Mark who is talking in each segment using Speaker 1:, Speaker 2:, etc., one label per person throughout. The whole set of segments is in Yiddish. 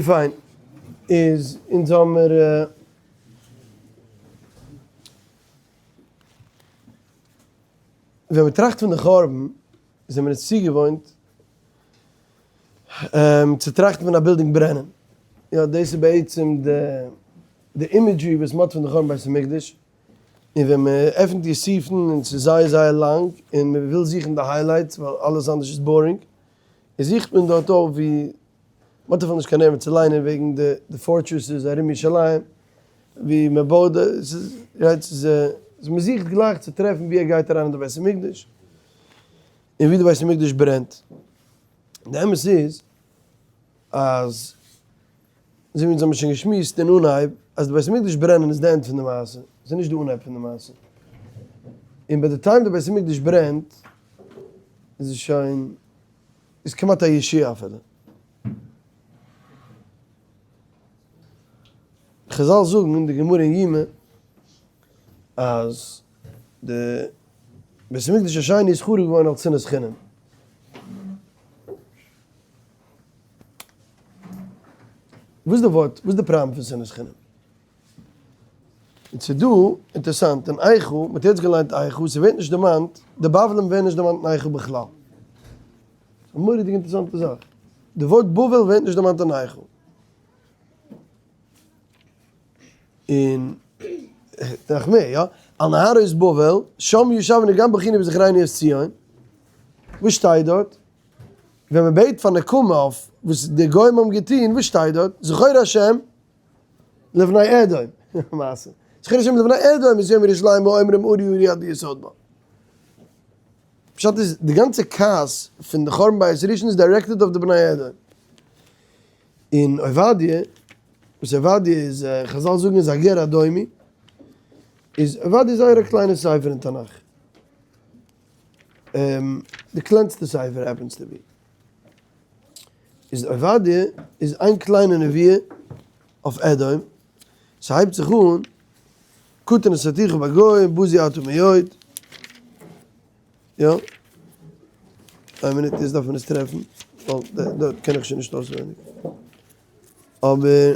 Speaker 1: פיין, איז אונז האמיר ווען מען טראכט פון די חורבן זענען מיר אונז צוגעוואוינט צו טראכטן פון א בילדינג ברענען, יא דאס איז בעצם די imagery וואס מען האט פון די חורבן בית המקדש, און ווען מען עפנט יוסיפון און ס'איז זייער זייער לאנג און מען וויל זוכן די highlights ווייל אלעס אנדערש איז boring, זוכט מען דארט אויף ווי מ'האט אפילו נישט קיין נערוון צו ליינען וועגן די fortresses ארום ירושלים ווי מען בויט די, ס'איז right ס'איז מ'זוכט גלייך צו טרעפן ווי ער גייט אריין אין די בית המקדש און ווי די בית המקדש ברענט. די אמת איז אז אזוי ווי אונז האבן שוין געשמועסט אין אנהייב אז די בית המקדש ברענען איז די end פון די מעשה, ס'איז נישט די אנהייב פון די מעשה. און ביי די time די בית המקדש ברענט איז עס שוין איז כמעט א ישועה אפילו. חזל זאגן אין די גמרא אין יומא אז די בית המקדש השני איז חרוב געווארן אלס שנאת חינם. וואס איז די ווארט, וואס איז די פראבלעם פון שנאת חינם? און ס'איז דא, אינטערסאנט, אין איכה, מ'האט יעצט געליינט איכה, ס'ווערט נישט דערמאנט, די בבלים ווערן נישט דערמאנט אין איכה בכלל. א מורא'דיג אינטערסאנטע זאך. די ווארט בבל ווערט נישט דערמאנט אין איכה. און נאך מער, יא, על נהרות בבל, שם ישבנו גם בכינו בזכרנו את ציון. וואס שטייט דארט? ווען מ'בעט פאר נקמה אויף וואס די גוים האבן געטון, וואס שטייט דארט? זכור השם לבני אדום, מעשה, זכור השם לבני אדום את יום ירושלים האומרים אורי אורי עד יסוד בה. פשט איז, די גאנצע כעס פון די חורבן בית ראשון איז directed אויף די בני אדום. און עובדיה, וואס עובדיה איז, חזל זאגן איז א גר אדומי, איז עובדיה זייער א קליינע ספר אין תנך. די קלענסטע ספר happens to be. איז עובדיה איז איין קליינע נבואה אויף אדום, ס'הייבט זיך אן קטן נתתיך בגוים בוזי אתה מאוד, יא, איין מינוט יעצט דארף מען עס טרעפן, ווייל דארט קען איך שוין נישט אויסווענדיג, אבער.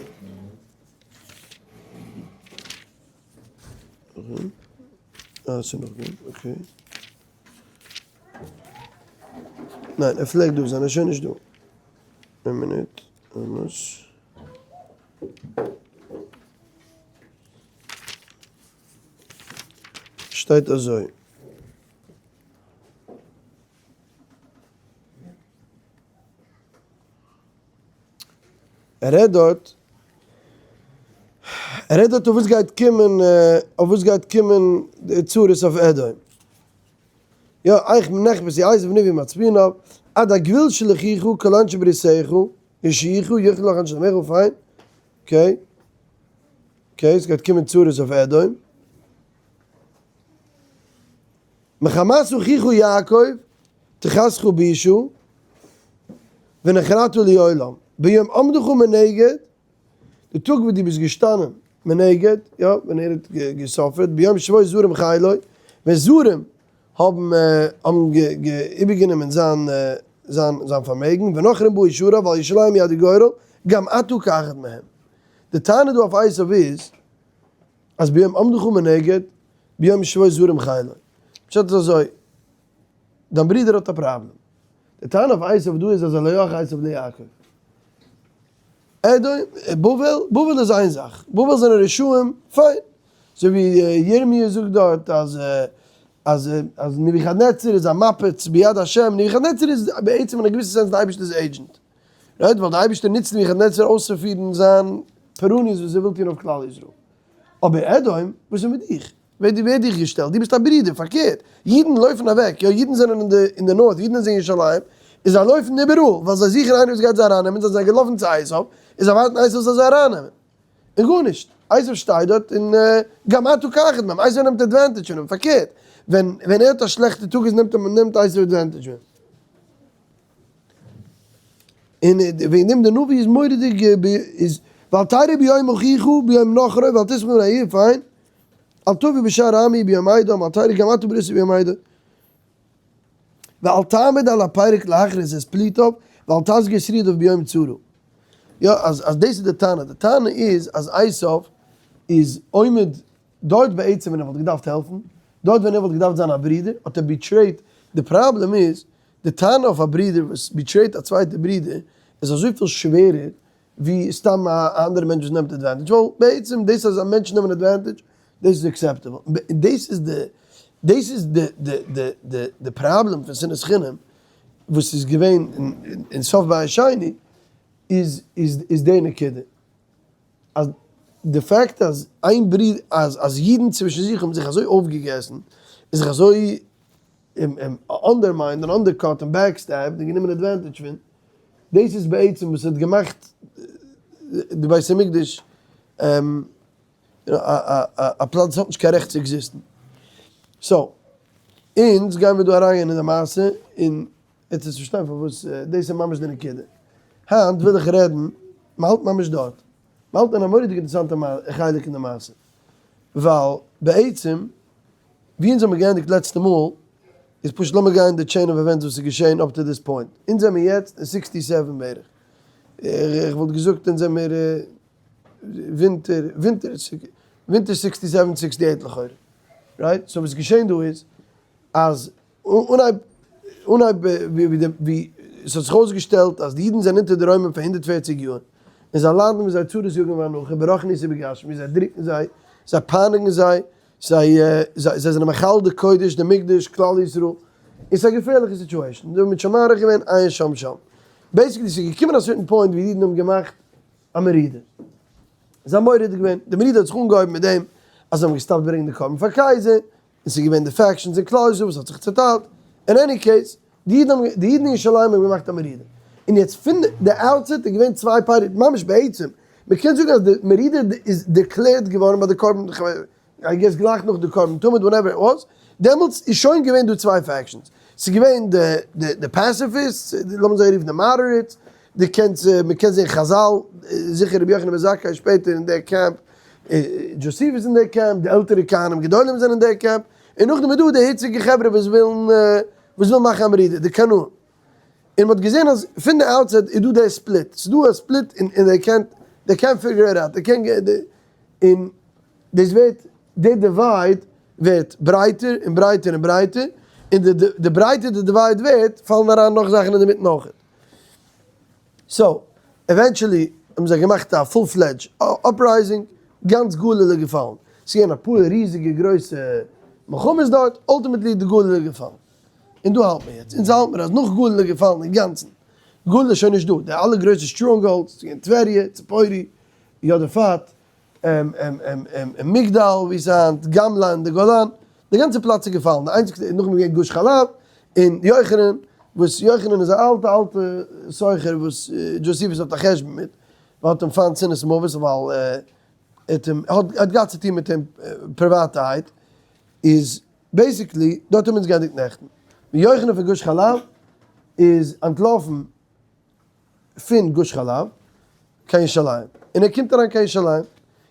Speaker 1: אה, ס'איז נאך דא, okay. ניין, ער פלעגט דא זיין, ער איז שוין נישט דא. איין מינוט, עמוס. שטייט אזוי. ער רעדט דארט, ער רעדט דארט אויף וואס גייט קומען, אויף וואס גייט קומען די צרות אויף אדום. יא, איך נכבש עזב נביא מצפיניו, עד הגבול של אחיך כל אנשי בריתך, יושיעך, יאכל לך אנשי דמיך, פיין, okay, okay, ס'גייט קומען צרות אויף אדום. מחמת אחיך יעקב תכסך בושה ונחרטה לעולם ביום עמדך מנגד, די טאג וואס דו ביסט געשטאנען מנגד, יא, ווען ער האט גע suffer ט, ביום שבות זרים חילו, ווען זרים האבן האבן איבערגענומען זיין זיין זיין פארמעגן, ונכרים באו שעריו ועל ירושלים ידו גורל, גם אתה כאחד מהם. די טענה דא אויף עשיו איז, אז ביום עמדך מנגד, ביום שבות זרים חילו. פשט איז אזוי, דיין ברודער האט א פראבלעם. די טענה אויף עשיו דא איז אז הלא אח עשיו ליעקב. אדום, בבל, בבל איז איין זאך, בבל זענען רשעים, פיין. אזוי ווי ירמי' זאגט דארט אז אז אז נבוכדנצר איז א מפץ ביד השם, נבוכדנצר איז בעצם אין א געוויסע sense די אייבערשטער'ס agent. Right? ווייל די אייבערשטער נוצט נבוכדנצר אויסצופירן זיין פורעניות וואס ער וויל טון אויף כלל ישראל. אבער אדום, וואס איז מיט דיך? ווער האט דיך געשטעלט? דו ביסט א ברודער, פארקערט, אידן לויפן אוועק, יא אידן זענען אין די אין די north, אידן זענען אין ירושלים, און זיי לויפן איבעראל, ווייל זיי זוכן איינער וואס גייט זיי ארייננעמען, זיי זענען געלאפן צו עשיו, און זיי ווארטן עשיו זאל זיי ארייננעמען. און גארנישט, עשיו שטייט דארט און גם אתה כאחד מהם, עשיו נעמט advantage פון אים, פארקערט, ווען ווען ער האט א שלעכטע טאג איז נעמט נעמט עשיו advantage פון אים. און וועגן דעם די נביא איז מורא'דיג איז ואל תרא ביום אחיך ביום נכרו ואל תשמח בני העיר, פיין. אל תביא בשער עמי ביום אידם, אל תרא גם אתה בריתי ביום אידם. ואל תעמד על הפרק להכריז את פליטיו, ואל תסגיר שרידיו ביום צרה. יא, אז אז דאס איז די טענה, די טענה איז אז עשיו איז עומד דארט בעצם ווען ער וואלט געדארפט העלפן, דארט ווען ער וואלט געדארפט זיין א ברודער האט ער betrayed, די פראבלעם איז די טענה אויף א ברודער וואס betrayed א צווייטע ברודער איז אזויפיל שווערער ווי סתם א אנדערע מענטש וואס נעמט advantage, ווייל בעצם דאס אז א מענטש נעמען advantage דאס איז acceptable, דאס איז די דאס איז די די די די די פראבלעם פון שנאת חינם וואס איז געווען אין סוף בית שני איז איז איז די נקודה אז די fact אז איין ברודער אז אז אידן צווישן זיך האבן זיך אזוי אויפגעגעסן און זיך אזוי undermined און undercut און backstabbed און גענומען advantage פון, דאס איז בעצם וואס האט געמאכט די בית המקדש א פלאץ וואס האט נישט קיין רעכט צו exist ן. so, אונז גיימיר דא אריינגיין אין די מעשה און עטס וועטס פארשטיין פארוואס דאס איז ממש די נקודה. היינט וויל איך רעדן, מ'האלט ממש דארט, מ'האלט אין א מורא'דיג אינטערעסאנטע חלק אין די מעשה, ווייל בעצם ווי אונז האמיר געענדיגט לעצטע מאל, איז פשוט לאמיר גיין די chain of events וואס איז געשען up to this point. אונז זעמיר יעצט אין sixty seven בערך. איך וואלט געזאגט אונז זעמיר ווינטער, ווינטער, ווינטער sixty seven sixty eight לכאורה. right? so וואס איז געשען דא איז, אז אנהייב, אנהייב ווי די, ווי עס האט זיך אויסגעשטעלט אז די אידן זענען אונטער די רוימען פאר 140 יאר, און זיי ליידן ווי זיי צרות יגון ואנחה, ברוחניות ובגשמיות, זיי דרוקן זיי, זיי פייניגן זיי, זיי זיי זענען מחלל די קודש, די מקדש, כלל ישראל, און ס'איז א געפערליכע situation, דא האט מען שוין מאריך געווען עיין שם שם. basically ס'איז געקומען א certain point ווי אידן האבן געמאכט א מרידה. זיי האבן מורד געווען, די מרידה האט זיך אנגעהויבן מיט דעם אז זיי האבן געסטאפט ברענגען די קרבן פאר קייזער, און ס'איז געווען די factions אין כלל ישראל וואס האט זיך צוטיילט, אין any case, די אידן האבן, די אידן אין ירושלים האבן געמאכט א מרידה, און יעצט פון די outset איז געווען צוויי parties, ממש בעצם, מען קען זאגן אז די מרידה איז declared געווארן ביי די קרבן, I guess גלייך נאך די קרבן תמיד whatever it was, דעמאלטס איז שוין געווען דא צוויי factions, ס'איז געווען די די די pacifists, לאמיר זיי רופן די moderates, די קענסט מען קען זען חזל, זיכער רבי יוחנן בן זכאי שפעטער אין די קעמפ, דזשאסיפוס אין די קעמפ, די עלטערע כהנים גדולים זענען אין די קעמפ, און נאכדעם איז דא די היציגע חברה וואס ווילן וואס ווילן מאכן א מרידה, די קנאים. און מ'האט געזען אז פון די outset איז דא די split, ס'איז דא א split און they can't, they can't figure it out, they can't get, און דאס ווערט, די divide ווערט ברייטער און ברייטער און ברייטער, און די די ברייטער די divide ווערט, פאלן אריין נאך זאכן אינדערמיטן אויך. so, eventually האבן זיי געמאכט א full fledged uprising, גאנץ גליל איז געפאלן. ס'איז געווען אפאר ריזיגע גרויסע מלחמות דארט, ultimately די גליל איז געפאלן. און דא האלט מען יעצט. אונז האלט מיר אז נאך גליל איז געפאלן אינגאנצן. גליל איז שוין נישט דא. די אלע גרויסע strongholds, ס'איז געווען טבריה, ציפורי, יודפת, מגדל, ווי ס'איז היינט, גמלה און די גולן, די גאנצע פלאץ איז געפאלן, די איינציגסטע איז נאכדעם געווען גוש חלב און יוחנן, וואס יוחנן איז א אלטע אלטע סוחר וואס דזשאסיפוס האט א חשבון מיט, ווייל האט אים פיינט שנאת מוות ווייל ער האט אים האט געהאט צו טון מיט אים פריוואטערהייט, איז basically דארט האבן אונז געענדיגט נעכטן, ווי יוחנן פון גוש חלב איז אנטלאפן פון גוש חלב קיין ירושלים, און ער קומט אריין קיין ירושלים,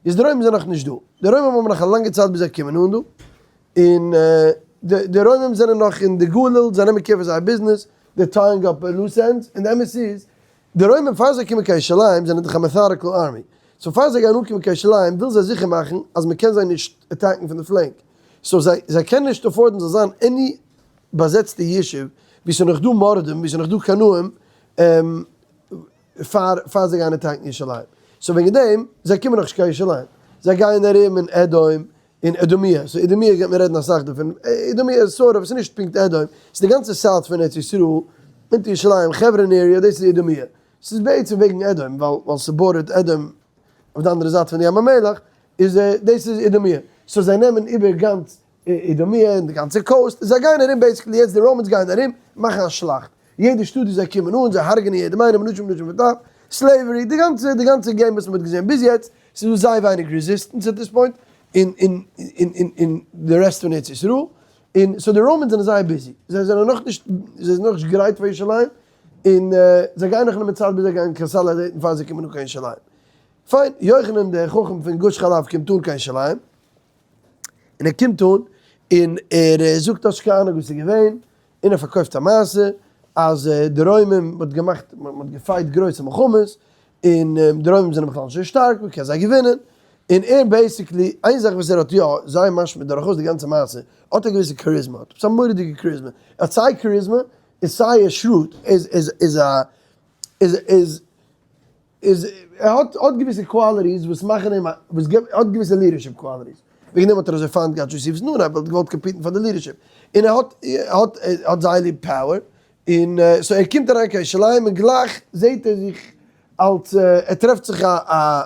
Speaker 1: איז די רוימער זענען נאך נישט דא, די רוימער האבן נאך א לאנגע צייט ביז זיי קומען אן דא, און די רוימער זענען נאך אין די גליל, זיי נעמען care פון זייער ביזנעס, they're tying up loose ends, און די אמת איז, די רוימער פאר זיי קומען קיין ירושלים זענען דאך א methodical army, so פאר זיי גייען אנקומען קיין ירושלים ווילן זיי זיכער מאכן אז מען קען זיי נישט attack ן פון די flank, so זיי זיי קענען נישט afford ן זאל זיין any באזעצטע ישוב ווי ס'איז נאך דא מורדים, ווי ס'איז נאך דא קנאים, פאר פאר זיי גייען attack ן ירושלים. so וועגן דעם, זיי קומען נאכנישט קיין ירושלים. זיי גייען ארום אין אדום, אין אדומיה. so אדומיה גייט מען רעדן אסאך דערפון. אדומיה איז sort of, ס'איז נישט פונקט אדום, ס'איז די גאנצע south פון ארץ ישראל, אונטער ירושלים, חברון area, דאס איז אדומיה. ס'איז בעצם וועגן אדום, ווייל ווייל ס' border ט אדום אויף די אנדערע זייט פון די ים המלח, איז דאס איז אדומיה. so זיי נעמען איבער גאנץ אידומיה און די גאנצע coast, זיי גייען ארום basically יעצט די Romans גייען ארום מאכן א שלאכט, יעדע שטאט ווי זיי קומען אן זיי הרג'נען יעדעם איינעם אנשים נשים וטף, slavery, די גאנצע די גאנצע game וואס מען האט געזען ביז יעצט, ס'איז דא זייער ווייניג resistance at this point אין אין אין אין די rest פון ארץ ישראל, און so די Romans זענען זייער busy, זיי זענען נאכנישט זיי זענען נאכנישט גרייט פאר ירושלים, און זיי גייען נאך נעמען צייט ביז זיי גייען consolidate ן פאר זיי קומען אן קיין ירושלים. פיין, יוחנן דער חכם פון גוש חלב קומט אן קיין ירושלים. און ער קומט אן און ער זאגט האסט קיין אהנונג וואס איז געווען, און ער פארקויפט א מעשה אז די רוימים מען האט געמאכט מען האט געפייט גרויסע מלחמות, און די רוימים זענען בכלל נישט אזוי שטארק, מען קען זיי געווינען, און ער basically, איין זאך וואס ער האט יא, זייער משמע דורכאויס די גאנצע מעשה, האט ער געוויסע charisma, האט עפעס א מורא'דיגע charisma, ער האט סיי charisma און סיי ער shrewd, ער איז איז א איז איז איז ער האט האט געוויסע qualities וואס מאכן אים א וואס געבן ער האט געוויסע leadership qualities, וועגן דעם האט ער אזוי פיינט געהאט דזשאסיפוס נאר ער האט געוואלט compete ן פאר די leadership, און ער האט ער האט ער האט זייער ליב power, און so ער קומט אריין קיין ירושלים און גלייך זעהט ער זיך אלס ער טרעפט זיך א א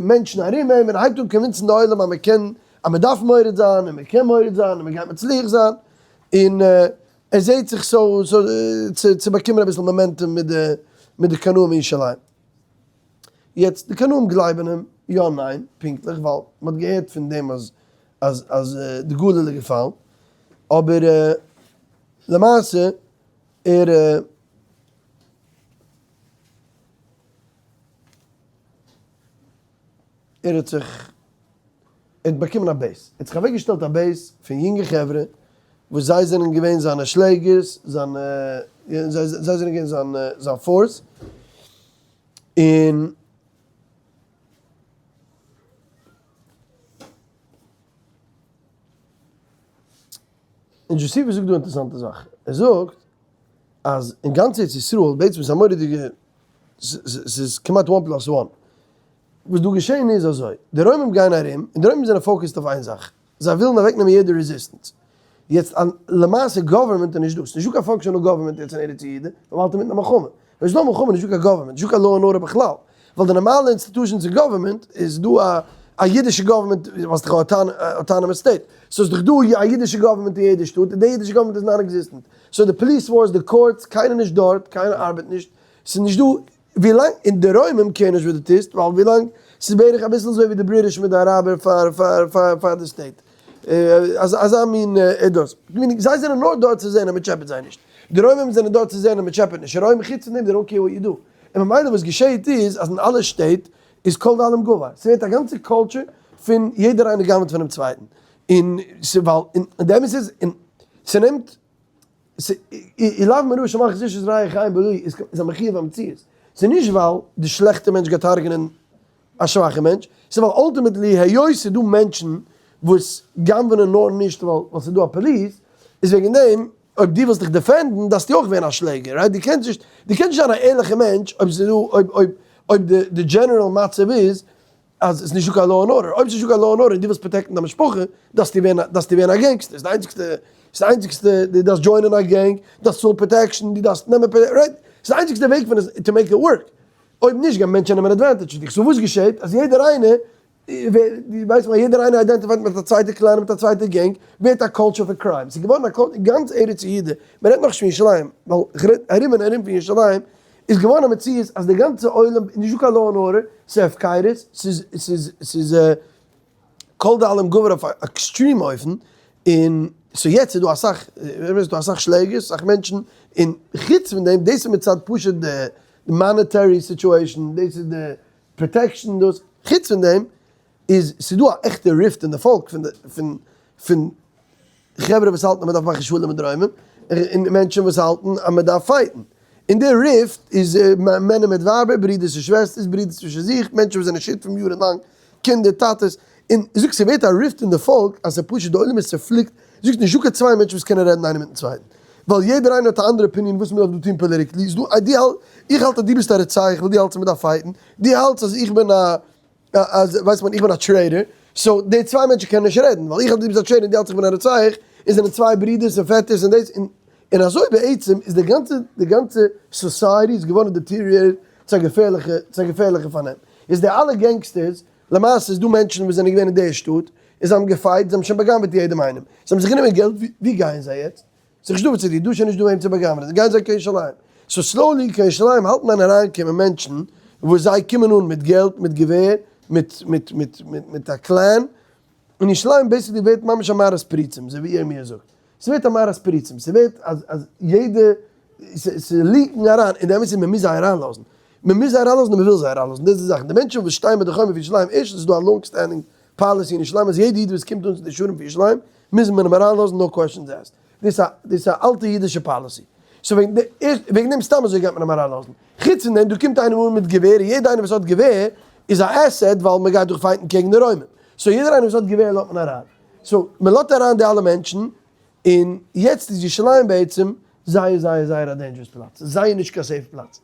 Speaker 1: מענטשן ארום אים און הייבט אן convince ן די עולם אז מען קען אז מען דארף מורד זיין און מען קען מורד זיין און מען גייט מצליח זיין, און ער זעהט זיך so צו באקומען אביסל momentum מיט די מיט די קנאים אין ירושלים. יעצט די קנאים גלייבן אים יא ניין פונקטליך ווייל מען האט געהערט פון דעם אז אז אז די גליל איז געפאלן אבער למעשה ער ער האט זיך ער האט באקומען א base, ער האט זיך אוועקגעשטעלט א base פון יונגע חברה וואס זיי זענען געווען זיינע שלעגערס, זיינע, זיי זענען געווען זיין זיין force, און און דזשאסיפוס זאגט דא א אינטערעסאנטע זאך, ער זאגט אז אין גאנץ ארץ ישראל, בעצם איז א מורא'דיגע, ס'איז כמעט one plus one, וואס דא געשען איז אזוי, די רוימים גייען ארום, און די רוימים זענען focused אויף איין זאך, זיי ווילן אוועקנעמען יעדע resistance. יעצט למעשה government איז נישט דא, ס'איז נישטא קיין functional government יעצט אין ארץ יהודה, ווייל מ'האלט אינמיטן א מלחמה. ווען ס'איז דא א מלחמה איז נישטא קיין government, נישטא קיין law and order בכלל, ווייל די נארמאלע institutions אין government איז דא א א אידישע government, ווייל ס'איז דאך א autonomous state, so איז דאך דא א אידישע government אין יעדע שטאט, און די אידישע government איז non-existent. so די police force, די courts, קיינער נישט דארט, קיינער ארבעט נישט, ס'איז נישט דא ווילאנג און די רוימים care נישט וואס דו טוסט ווייל ווילאנג ס'איז בערך אביסל אזוי ווי די British מיט די אראבער פאר פאר פאר פאר די state אזא מין דאס meaning זיי זענען נאר דארט צו זען אז מ'טשעפעט זיי נישט די רוימים זענען דארט צו זען אז מ'טשעפעט נישט רוים חוץ פון דעם they don't care what you do און ממילא וואס געשעהט איז אז אין אלע שטעט איז כל דאלים גבר ס'ווערט א גאנצע culture פון יעדער איינער גנב'ט פונעם צווייטן און ס'ווייל און די אמת איז און ס'נעמט אי לאו מרא שמלכות איש את רעהו חיים בלעו איז א מחיוב המציאות. ס'איז נישט ווייל די שלעכטע מענטש גייט הרג'נען א שוואכע מענטש, ס'איז ווייל ultimately היות ס'איז דא מענטשן וואס גנב'נען נאר נישט ווייל ס'איז דא א police, איז וועגן דעם אויב דו ווילסט דיך defend ן דארפסטו אויך ווערן א שלעגער, right? דו קענסט נישט דו קענסט נישט זיין א ערליכע מענטש אויב ס'איז דא אויב אויב אויב די general מצב איז אז עס איז נישטא קיין law and order, אויב עס איז נישטא קיין law and order און דו ווילסט protect ן דיין משפחה, דארפסטו ווערן א דארפסטו ווערן א gangster, ס'איז די איינציגסטע ס'איז די איינציגסטע, דו דארפסט join ען א gang, דו דארפסט צאלן protection, דו דארפסט נעמען right? ס'איז די איינציגסטע וועג פון עס to make it work, אויב נישט גייען מענטשען נעמען advantage פון דיך, so וואס געשעט אז יעדער איינער דו ווייסט ווען יעדער איינער identify ט מיט א צווייטע clan מיט א צווייטע gang ווערט א culture פון crime, ס'איז געווארן א culture אין גאנץ ארץ יהודה, מ'רעדט נאכנישט פון ירושלים, ווייל כ'רעד ארום און ארום פון ירושלים, איז געווארן א מציאות אז די גאנצע עולם איז נישטא קיין law and order, ס'איז הפקרות, ס'איז ס'איז ס'איז כל דאלים גבר אויף א extreme אופן, און so יעצט איז דא אסאך, איז דא אסאך שלעגערס, אסאך מענטשן, און חוץ פון דעם, דאס איז מצד פשוט די monetary situation, דאס איז די protection דאס, חוץ פון דעם איז ס'איז דא א עכטע rift אין די פאלק פון די פון פון חברה וואס האלטן אז מ'דארף מאכן שלום מיט די רוימען, און מענטשן וואס האלטן אז מ'דארף fight ן. און די rift איז מענער מיט ווייבער, ברידערס און שוועסטערס, ברידערס צווישן זיך, מענטשן וואס זענען שותפים יארן לאנג, קינדער, טאטעס, און זאג ס'ווערט א rift אין די פאלק אז ס'פשוט די עולם איז צופליקט, זאגסט נישטא קיין צוויי מענטשן וואס קענען רעדן איינער מיטן צווייטן, ווייל יעדער איינער האט א אנדערע opinion וואס מ'דארף דא טון politically, איז דא דו האלט, איך האלט אז דו ביסט א רוצח ווייל דו האלטסט אז מ'דארף fight ן, דו האלטסט אז איך בין א אז ווייסט מען איך בין א traitor, so די צוויי מענטשן קענען נישט רעדן, ווייל איך האלט דו ביסט א traitor און דו האלטסט איך בין א רוצח, און זענען צוויי ברידערס און פעטערס און דאס, און אזוי בעצם איז די גאנצע די גאנצע society איז געווארן deteriorated צו א געפערליכע צו א געפערליכע פארנעם, איז די אלע gangsters, למעשה איז דא מענטשן וואס זענען געווען אין די שטאט, און זיי האבן גע fight, זיי האבן שוין בא'גנב'עט יעדעם איינעם, זיי האבן זיך גענומען געלט, ווי גייען זיי יעצט? ס'איז נישטא וואס צו טון, דא איז שוין נישטא וועם צו בא'גנב'ענען, גייען זיי קיין ירושלים. so slowly קיין ירושלים האלטן אן אריינקומען מענטשן וואס זיי קומען אן מיט געלט, מיט געווער, מיט מיט מיט מיט א clan, און ירושלים basically ווערט ממש א מערת פריצים, אזוי ווי ירמי' זאגט. ס'ווערט א מערת פריצים, ס'ווערט אז אז יעדע, ס' leak ן אריין, און די אמת איז מ'מוז זיי אריינלאזן. מ'מוז זיי אריינלאזן און מ'וויל זיי אריינלאזן, דאס איז די זאך. די מענטשן וואס שטייען ביי די חומה פון ירושלים, ערשטנס איז דא א long standing policy אין ירושלים אז יעדע איד וואס קומט אן צו די שערים פון ירושלים מוז מען אים אריינלאזן no questions asked. דאס איז א אלטע אידישע policy. so וועגן וועגן דעם סתם אזוי גייט מען אים אריינלאזן. חוץ פון דעם דא קומט איינער אן מיט געווער און יעדער איינער וואס האט געווער איז א asset ווייל מען גייט דאך fight ן קעגן די רוימען. so יעדער איינער וואס האט געווער לאזט מען אריין. so מען לאזט אריין די אלע מענטשן און יעצט איז ירושלים בעצם זייער זייער זייער א dangerous פלאץ. זייער נישט קיין safe פלאץ.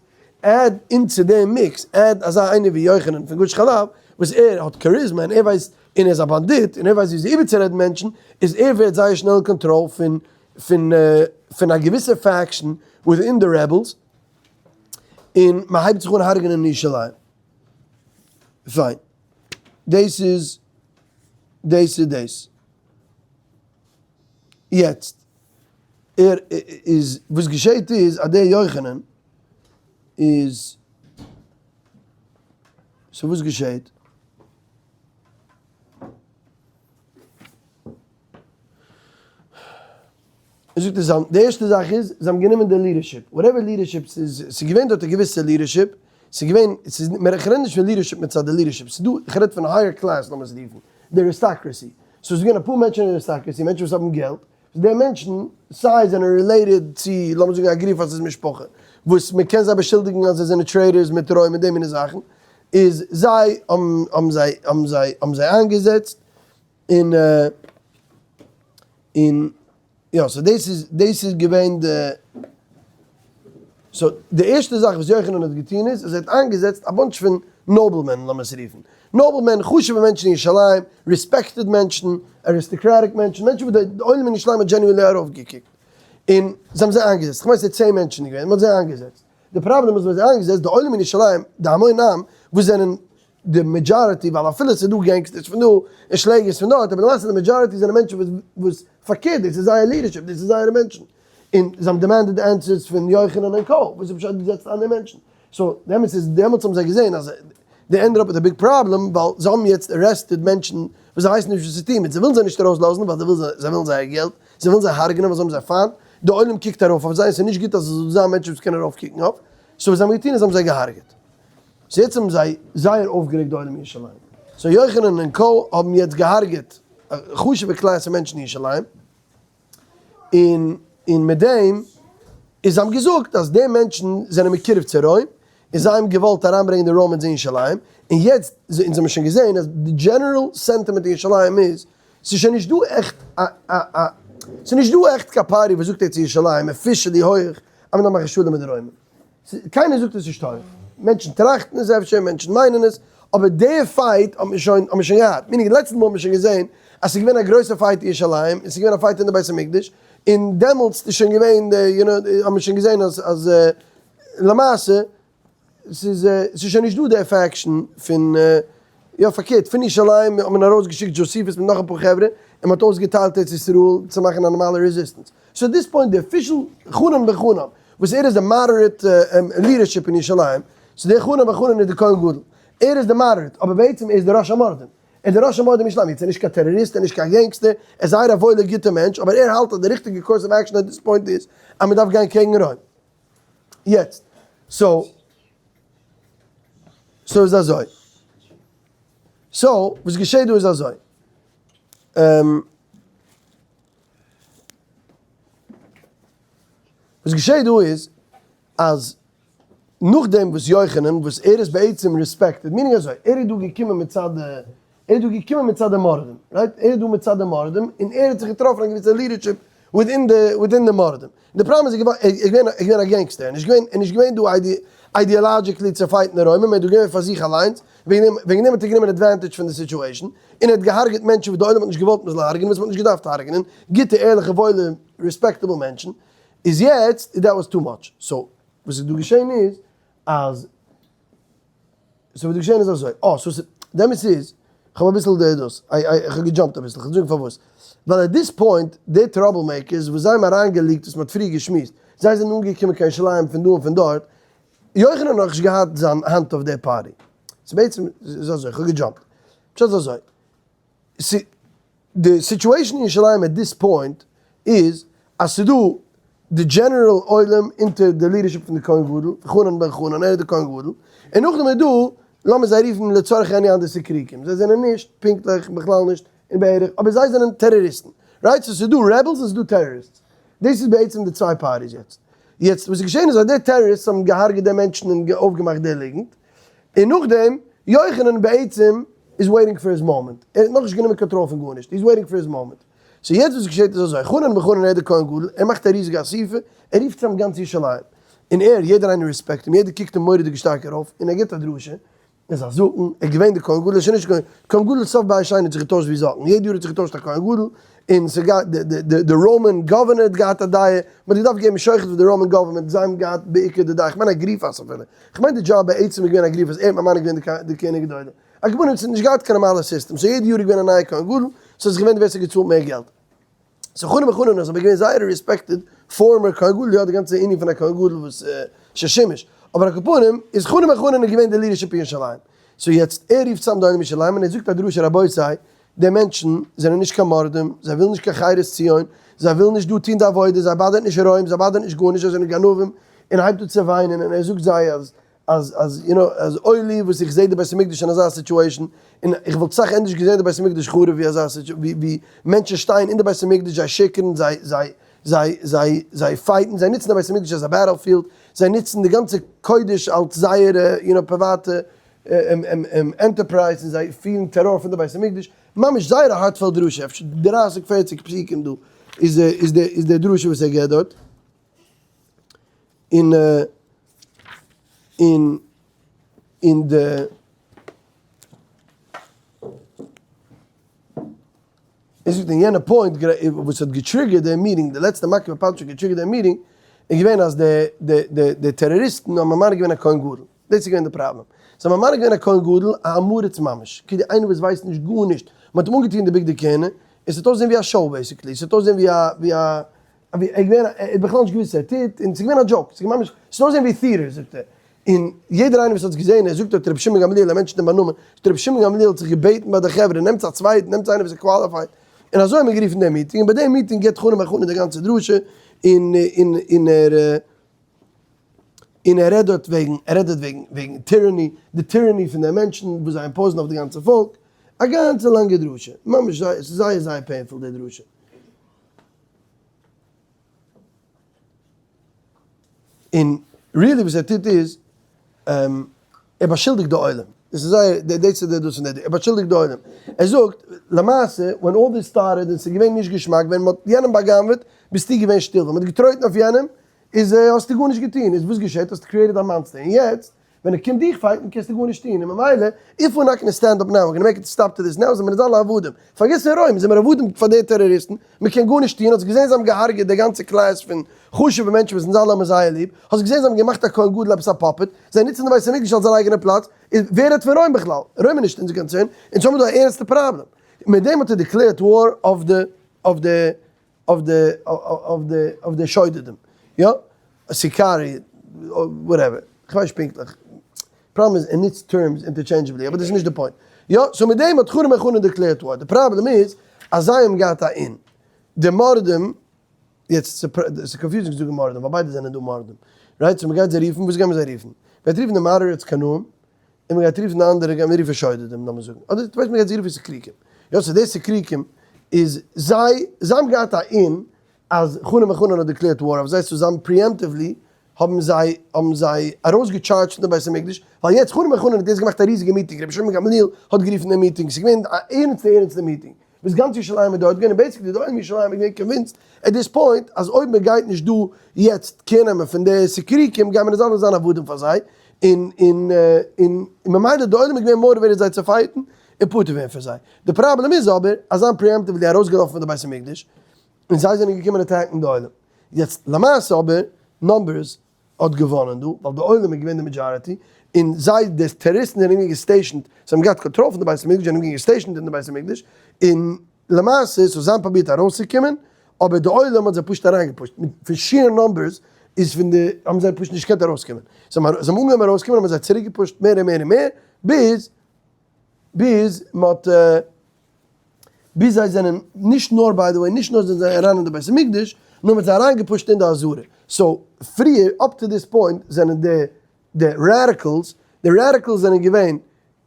Speaker 1: add אין צו דעם mix add אזא איינער ווי יוחנן פון גוש חלב וואס ער האט charisma און ער ווייסט און ער איז א באנדיט און ער ווייסט וויאזוי איבערצורעדן מענטשן איז ער ווערט זייער שנעל אין קאנטראל פון פון פון א געוויסע faction within די rebels און מען הייבט זיך אן הרג'נען אין ירושלים. פיין. דאס איז דאס איז דאס. יעצט ער איז וואס געשעהט איז אז דער יוחנן איז so וואס געשעהט? ער זאגט עס די ערשטע זאך איז זיי האבן גענומען די leadership, whatever leadership ס'איז, ס'איז געווען דארט א געוויסע leadership, ס'איז געווען, ס'איז, איך רעד נישט פון leadership מצד די leadership, ס'איז דא, איך רעד פון higher class לאמיר עס רופן, די aristocracy, so ס'איז געווען אפאר מענטשן אין די aristocracy, מענטשן וואס האבן געלט, וואס די מענטשן סיי זענען related צו לאמיר זאגן אגריפאס'ס משפחה, וואס מען קען זיי באשולדיגן אז זיי זענען traitors מיט רוים און די מיני זאכן, איז זיי האבן האבן זיי האבן זיי האבן זיי איינגעזעצט, און און יא so דאס איז דאס איז געווען די so די ערשטע זאך וואס יוחנן האט געטון איז אז ער האט איינגעזעצט א bunch פון noblemen לאמיר עס רופן noblemen חשובע מענטשן אין ירושלים respected מענטשן aristocratic מענטשן מענטשן וואס די עולם אין ירושלים האט genuinely ארויפגעקוקט און זיי האבן זיי איינגעזעצט כ'מיין ס'איז צען מענטשן געווען מ'האט זיי איינגעזעצט די פראבלעם איז מ'האט זיי איינגעזעצט די עולם אין ירושלים די המון עם וואס זענען די majority, ווייל אפילו ס'איז דא gangsters פון דא און שלעגערס פון דארט, אבער למעשה די majority זענען מענטשן וואס וואס פארקערט דאס איז זייער leadership, דאס איז זייערע מענטשן, און זיי האבן demanded answers פון יוחנן און קא, וואס איז פשט דו זעצט איין די מענטשן? so די אמת איז דעמאלטס האבן זיי געזען אז they ended up with a big problem, ווייל זיי האבן יעצט arrested מענטשן וואס זיי ווייסן נישט וואס צו טון מיט, זיי ווילן זיי נישט ארויסלאזן ווייל זיי ווילן זיי ווילן זייער געלט, זיי ווילן זיי הרג'נען ווייל זיי האבן זיי פיינט, די עולם קוקט ארויף אויף זיי און ס'איז נישט גוט אז עס זאל זיין מענטשן וואס קענען ארויפקוקן אויף, so וואס זיי האבן געטון איז זיי האבן זיי געהארגעט. so יעצט האבן זיי זייער אויפגערעגט די עולם אין ירושלים. so יוחנן און קא האבן יעצט געהארגעט חשובע class מענטשן אין ירושלים, און און מיט דעם איז זיי האבן געזאגט אז די מענטשן זענען מקורב צו רוים, און זיי האבן געוואלט אריינברענגען די Romans אין ירושלים, און יעצט אונז האבן שוין געזען אז די general sentiment אין ירושלים איז, ס'איז שוין נישט דא עכט א א א ס'איז נישט דא עכט קיין party וואס זאגט יעצט ירושלים officially הויך אז מ'דארף מאכן שלום מיט די רוימען. קיינער זאגט עס נישט הויך, מענטשן טראכטן עס אפשר, מענטשן מיינען עס, אבער די fight האט מען שוין, האט מען שוין געהאט, meaning די לעצטע מאל האט מען שוין געזען אז ס'איז געווען א גרויסע fight אין ירושלים, און ס'איז געווען א fight אין די בית המקדש, און דעמאלטס איז שוין געווען די, you know, האט מען שוין געזען אז אז למעשה ס'איז ס'איז שוין נישט דא די faction פון, יא פארקערט, פון ירושלים האט מען ארויסגעשיקט דזשאסיפוס מיט נאך אפאר חברה, און מ'האט אויסגעטיילט ארץ ישראל צו מאכן א נארמאלע resistance. so at this point די official חנן בן חנן וואס ער איז די moderate leadership אין ירושלים, so דער חנן בן חנן איז די כהן גדול, ער איז די moderate, אבער בעצם ער איז די ראש המורדים, ער איז די ראש המורדים אין ירושלים, יעצט ער איז נישט קיין טעראריסט, ער איז נישט קיין gangster, ער איז זייער א וואוילער גוטער מענטש, אבער ער האלט אז די ריכטיגע course of action at this point איז אז מען דארף גיין קעגן רוים. יעצט, so, so איז אזוי, so וואס געשעט דא איז אזוי, וואס געשעט דא איז אז נאכדעם וואס יוחנן וואס ער איז בעצם respected, meaning אזוי, ער איז דא געקומען מצד די, ער איז דא געקומען מצד די מורדים, right? ער איז דא מצד די מורדים און ער האט זיך געטראפן א געוויסע leadership within די within די מורדים. די פראבלעם איז ער איז געווען ער איז געווען א gangster, ער איז נישט געווען ער איז נישט געווען דא ideologically צו fight ן די רוימער, ער איז דא געווען פאר זיך אליינס, וועגן דעם וועגן דעם האט ער גענומען advantage פון די situation, און ער האט געהארגעט מענטשן וואס די עולם האט נישט געוואלט מען זאל הרג'נען, וואס מען האט נישט געדארפט הרג'נען, גוטע ערליכע וואוילע respectable מענטשן, איז יעצט איז that was too much, so וואס איז דא געשען איז אז, so וואס איז דא געשען איז אזוי, אה so די אמת איז, כ'האב אביסל די דאס, איי איי כ'האב גע jump ט אביסל, כ'וועל זאגן פארוואס, ווייל at this point די trouble makers וואס זיי האבן אריינגע leak ט וואס מ'האט פריער געשמועסט, זיי זענען אנגעקומען קיין ירושלים פון דא און פון דארט, יוחנן האט נאכנישט געהאט זיין האנט אויף די party. ס'איז בעצם איז אזוי, כ'האב גע jump ט. פשט איז אזוי, די situation אין ירושלים at this point איז אז ס'איז דא די general עולם אונטער די leadership פון די כהן גדול, חנן בן חנן, ער איז די כהן גדול, און נאכדעם איז דא, לאמיר זיי רופן לצורך הענין די סיקריקים, זיי זענען נישט פונקטליך, בכלל נישט, און בערך, אבער זיי זענען טעראריסטן. right? so ס'איז דא rebels און ס'איז דא טעראריסטס. דאס איז בעצם די צוויי parties יעצט. יעצט וואס איז געשען איז אז די טעראריסטס האבן געהארגעט די מענטשן און אויפגעמאכט די ליגנט, און נאכדעם יוחנן בעצם איז waiting for his moment, ער האט נאכנישט גענומען קאנטראל פון גארנישט, he is waiting for his moment. So יעצט וואס געשעט איז אזוי, חנן בן חנן ער דער כהן גדול, ער מאכט א ריזיגע אסיפה, ער רופט צוזאם גאנץ ירושלים, און ער, יעדער איינער respect אים, יעדער קוקט אים מורא'דיג שטארק ארויף, און ער גיבט א דרשה, ער איז א זקן, ער איז געווען דער כהן גדול, ער איז שוין נישט כהן, כהן גדול סוף בית שני האט זיך געטוישט ווי זאקן, יעדע יאר האט זיך געטוישט א כהן גדול, און ס'געהאט, די Roman governor האט געהאט א דעה, מ'האט געדארפט געבן שוחד פאר די Roman government, זיי האבן געהאט בעיקר די דעה, כ'מיין אגריפס אפילו, כ'מיין די דזשאב בעצם איז געווען אגריפס, ער האט ממנה געווען די כהונה גדולה. על כל פנים ס'האט נישט געהאט קיין נארמאלע סיסטעם, so יעדע יאר איז געווען א נייע כהן גדול, ס'האט זיך געווענדט ווער ס'האט געצאלט מער געלט. So חנן בן חנן איז אבער געווען זייער א respected former כהן גדול, יא די גאנצע ענין פון א כהן גדול וואס ששימש, אבער על כל פנים איז חנן בן חנן איז געווען די leadership אין ירושלים. So יעצט ער רופט צאם די עולם ירושלים און ער זאגט א דרשה רבותי, די מענטשן זענען נישט קיין מורדים, זיי ווילן נישט קיין חירות ציון, זיי ווילן נישט דא טון די עבודה, זיי באדערט נישט רוים, זיי באדערט נישט גארנישט, זיי זענען גנבים, און הייבט אן צו וויינען און ער זאגט זיי אז אז אז יו נאו אז אוי לי וואס איך זעה די בית המקדש אין אזא situation, און איך וואלט סאך ענדערש געזען די בית המקדש חרוב ווי אזא situ ווי ווי מענטשן שטייען אין די בית המקדש זיי שיקערן זיי זיי זיי זיי זיי fight ן זיי נוצן די בית המקדש אלס א battlefield, זיי נוצן די גאנצע קודש אלס זייערע יו נאו פריוואטע enterprise און זיי פירן טעראר פון די בית המקדש, ממש זייער א heartfelt דרשה, אפשר דרייסיג פערציג פסוקים דא איז איז די איז די דרשה וואס ער געבט דארט. און און און די ער זאגט אין יענע point וואס האט גע trigger ט די meeting, די לעצטע מכה בפטיש האט גע trigger ט די meeting, איז געווען אז די די די די טעראריסטן האבן ממנה געווען א כהן גדול, דאס איז געווען די פראבלעם, זיי האבן ממנה געווען א כהן גדול א עם הארץ ממש, כאילו איינער וואס ווייסט נישט גארנישט, מען האט אים אנגעטון די בגדי כהונה, און ס'האט אויסגעזען ווי א show basically, ס'האט אויסגעזען ווי א ווי א אבי ער איז געווען ער האט בכלל נישט געוואוסט וואס ער טוט, און ס'איז געווען א joke, ס'איז ממש, ס'איז אויסגעזען ווי theater זאגט ער, און יעדער איינער וואס האט עס געזען, ער זאגט האט רבי שמעון גמליאל, ער mention ט אים ביי נאמען, זאגט רבי שמעון גמליאל האט זיך געבעטן ביי די חברה, נעמטס א צווייטן, נעמטס איינער וואס איז qualified, און אזוי האט מען גערופן דעם meeting, און ביי דעם meeting גיבט חנן בן חנן די גאנצע דרשה, און און און ער און ער רעדט דארט וועגן, ער רעדט דארט וועגן וועגן tyranny, די tyranny פון די מענטשן וואס זיי impose ן אויף די גאנצע פאלק, א גאנצע לאנגע דרשה, ממש זייער, ס'איז זייער זייער painful די דרשה. און really וואס ער טוט איז, ער באשולדיגט די עולם, דאס איז זייער, דאס איז די דאס און די, ער באשולדיגט די עולם, ער זאגט, למעשה when all this started און ס'איז געווען נישט געשמאק, ווען מ'האט יענעם בא'גנב'עט ביסטו געווען שטיל, ווען מ'האט געטרויטן אויף יענעם איז האסטו גארנישט געטון, איז וואס געשעט, האסטו created א monster, און יעצט ווען ער קומט דיך fight ן קענסטו גארנישט טון, און ממילא, if we're not gonna stand up now, we're gonna make it stop to this now, זעמיר אונז אלע עבדים. פארגעס פון רוים, זעמיר עבדים פאר די טעראריסטן, מען קען גארנישט טון, האסט געזען זיי האבן געהארגעט די גאנצע class פון חשובע מענטשן וואס אונז אלע האבן זייער ליב, האסט געזען זיי האבן געמאכט א כהן גדול עפעס א puppet, זיי נוצן די בית המקדש אלס זייער אייגענע פלאץ, איז ווער רעדט פון רוים בכלל? רוים איז נישט אונזער concern, אונז האבן דא א ערנסטע פראבלעם. מיט דעם האט ער declared war אויף די אויף די אויף די אויף די אויף די שודדים, יא, sicarii, whatever, כ'ווייס נישט פונקטליך, פראבלעם איז ער נוצט terms interchangeably, אבער דאס איז נישט די point, יא, so מיט דעם האט חנן בן חנן declared war, די פראבלעם איז אז זיי האבן געהאט א אין, די מורדים, יעצט ס'איז confusing צו זאגן מורדים ווייל ביידע זענען דא מורדים, right, so מ'גייט זיי רופן, וואס גייען מיר זיי רופן? מ'גייט רופן די moderates קנאים, און מ'גייט רופן די אנדערע גייט מען רופן שודדים לאמיר זאגן, אדער דו ווייסט מ'גייט זיי רופן סיקריקים, יא so די סיקריקים איז זיי, זיי האבן געהאט א אין אז חנן בן חנן האט declared war אויף זיי, so זיי האבן preemptively האבן זיי האבן זיי ארויס גע charge ט פון די בית המקדש, ווייל יעצט חנן בן חנן האט יעצט געמאכט א ריזיגע meeting, רבי שמעון גמליאל האט גערופן די meeting, ס'איז געווען א ערנסטע ערנסטע meeting. וואס גאנץ ירושלים איז דארט געווען און basically די עולם ירושלים איז געווען convinced at this point אז אויב מען גייט נישט דא יעצט care נעמען פון די סיקריקים גייען מיר אונז אלע זיין עבדים פאר זיי און און און ממילא די עולם איז געווען motivated זיי צו fight ן און פטור ווערן פון זיי. די פראבלעם איז אבער אז זיי האבן preemptively ארויסגעלאפן פון די בית המקדש און זיי זענען געקומען attack ן די עולם. יעצט למעשה אבער numbers האט געוואנען דא, ווייל די עולם איז געווען די majority, און זיי די טעראריסטן זענען געווען גע station ט, זיי האבן געהאט קאנטראל פון די בית המקדש, זענען געווען גע station ט אין די בית המקדש, און למעשה so זיי האבן פרובירט ארויסצוקומען, אבער די עולם האט זיי פשוט אריינגע push ט, מיט פון sheer numbers איז פון די האבן זיי פשוט נישט געקענט ארויסקומען, זיי האבן אנגעהויבן ארויסקומען האבן זיי צוריק גע push ט מער און מער און מער, ביז ביז מען האט. ביז זיי זענען נישט נאר by the way נישט נאר זענען זיי אריין אין די בית המקדש, נאר מ'האט זיי אריין גע push ט אין די עזרה, so פריער up to this point זענען די די radicals, די radicals זענען געווען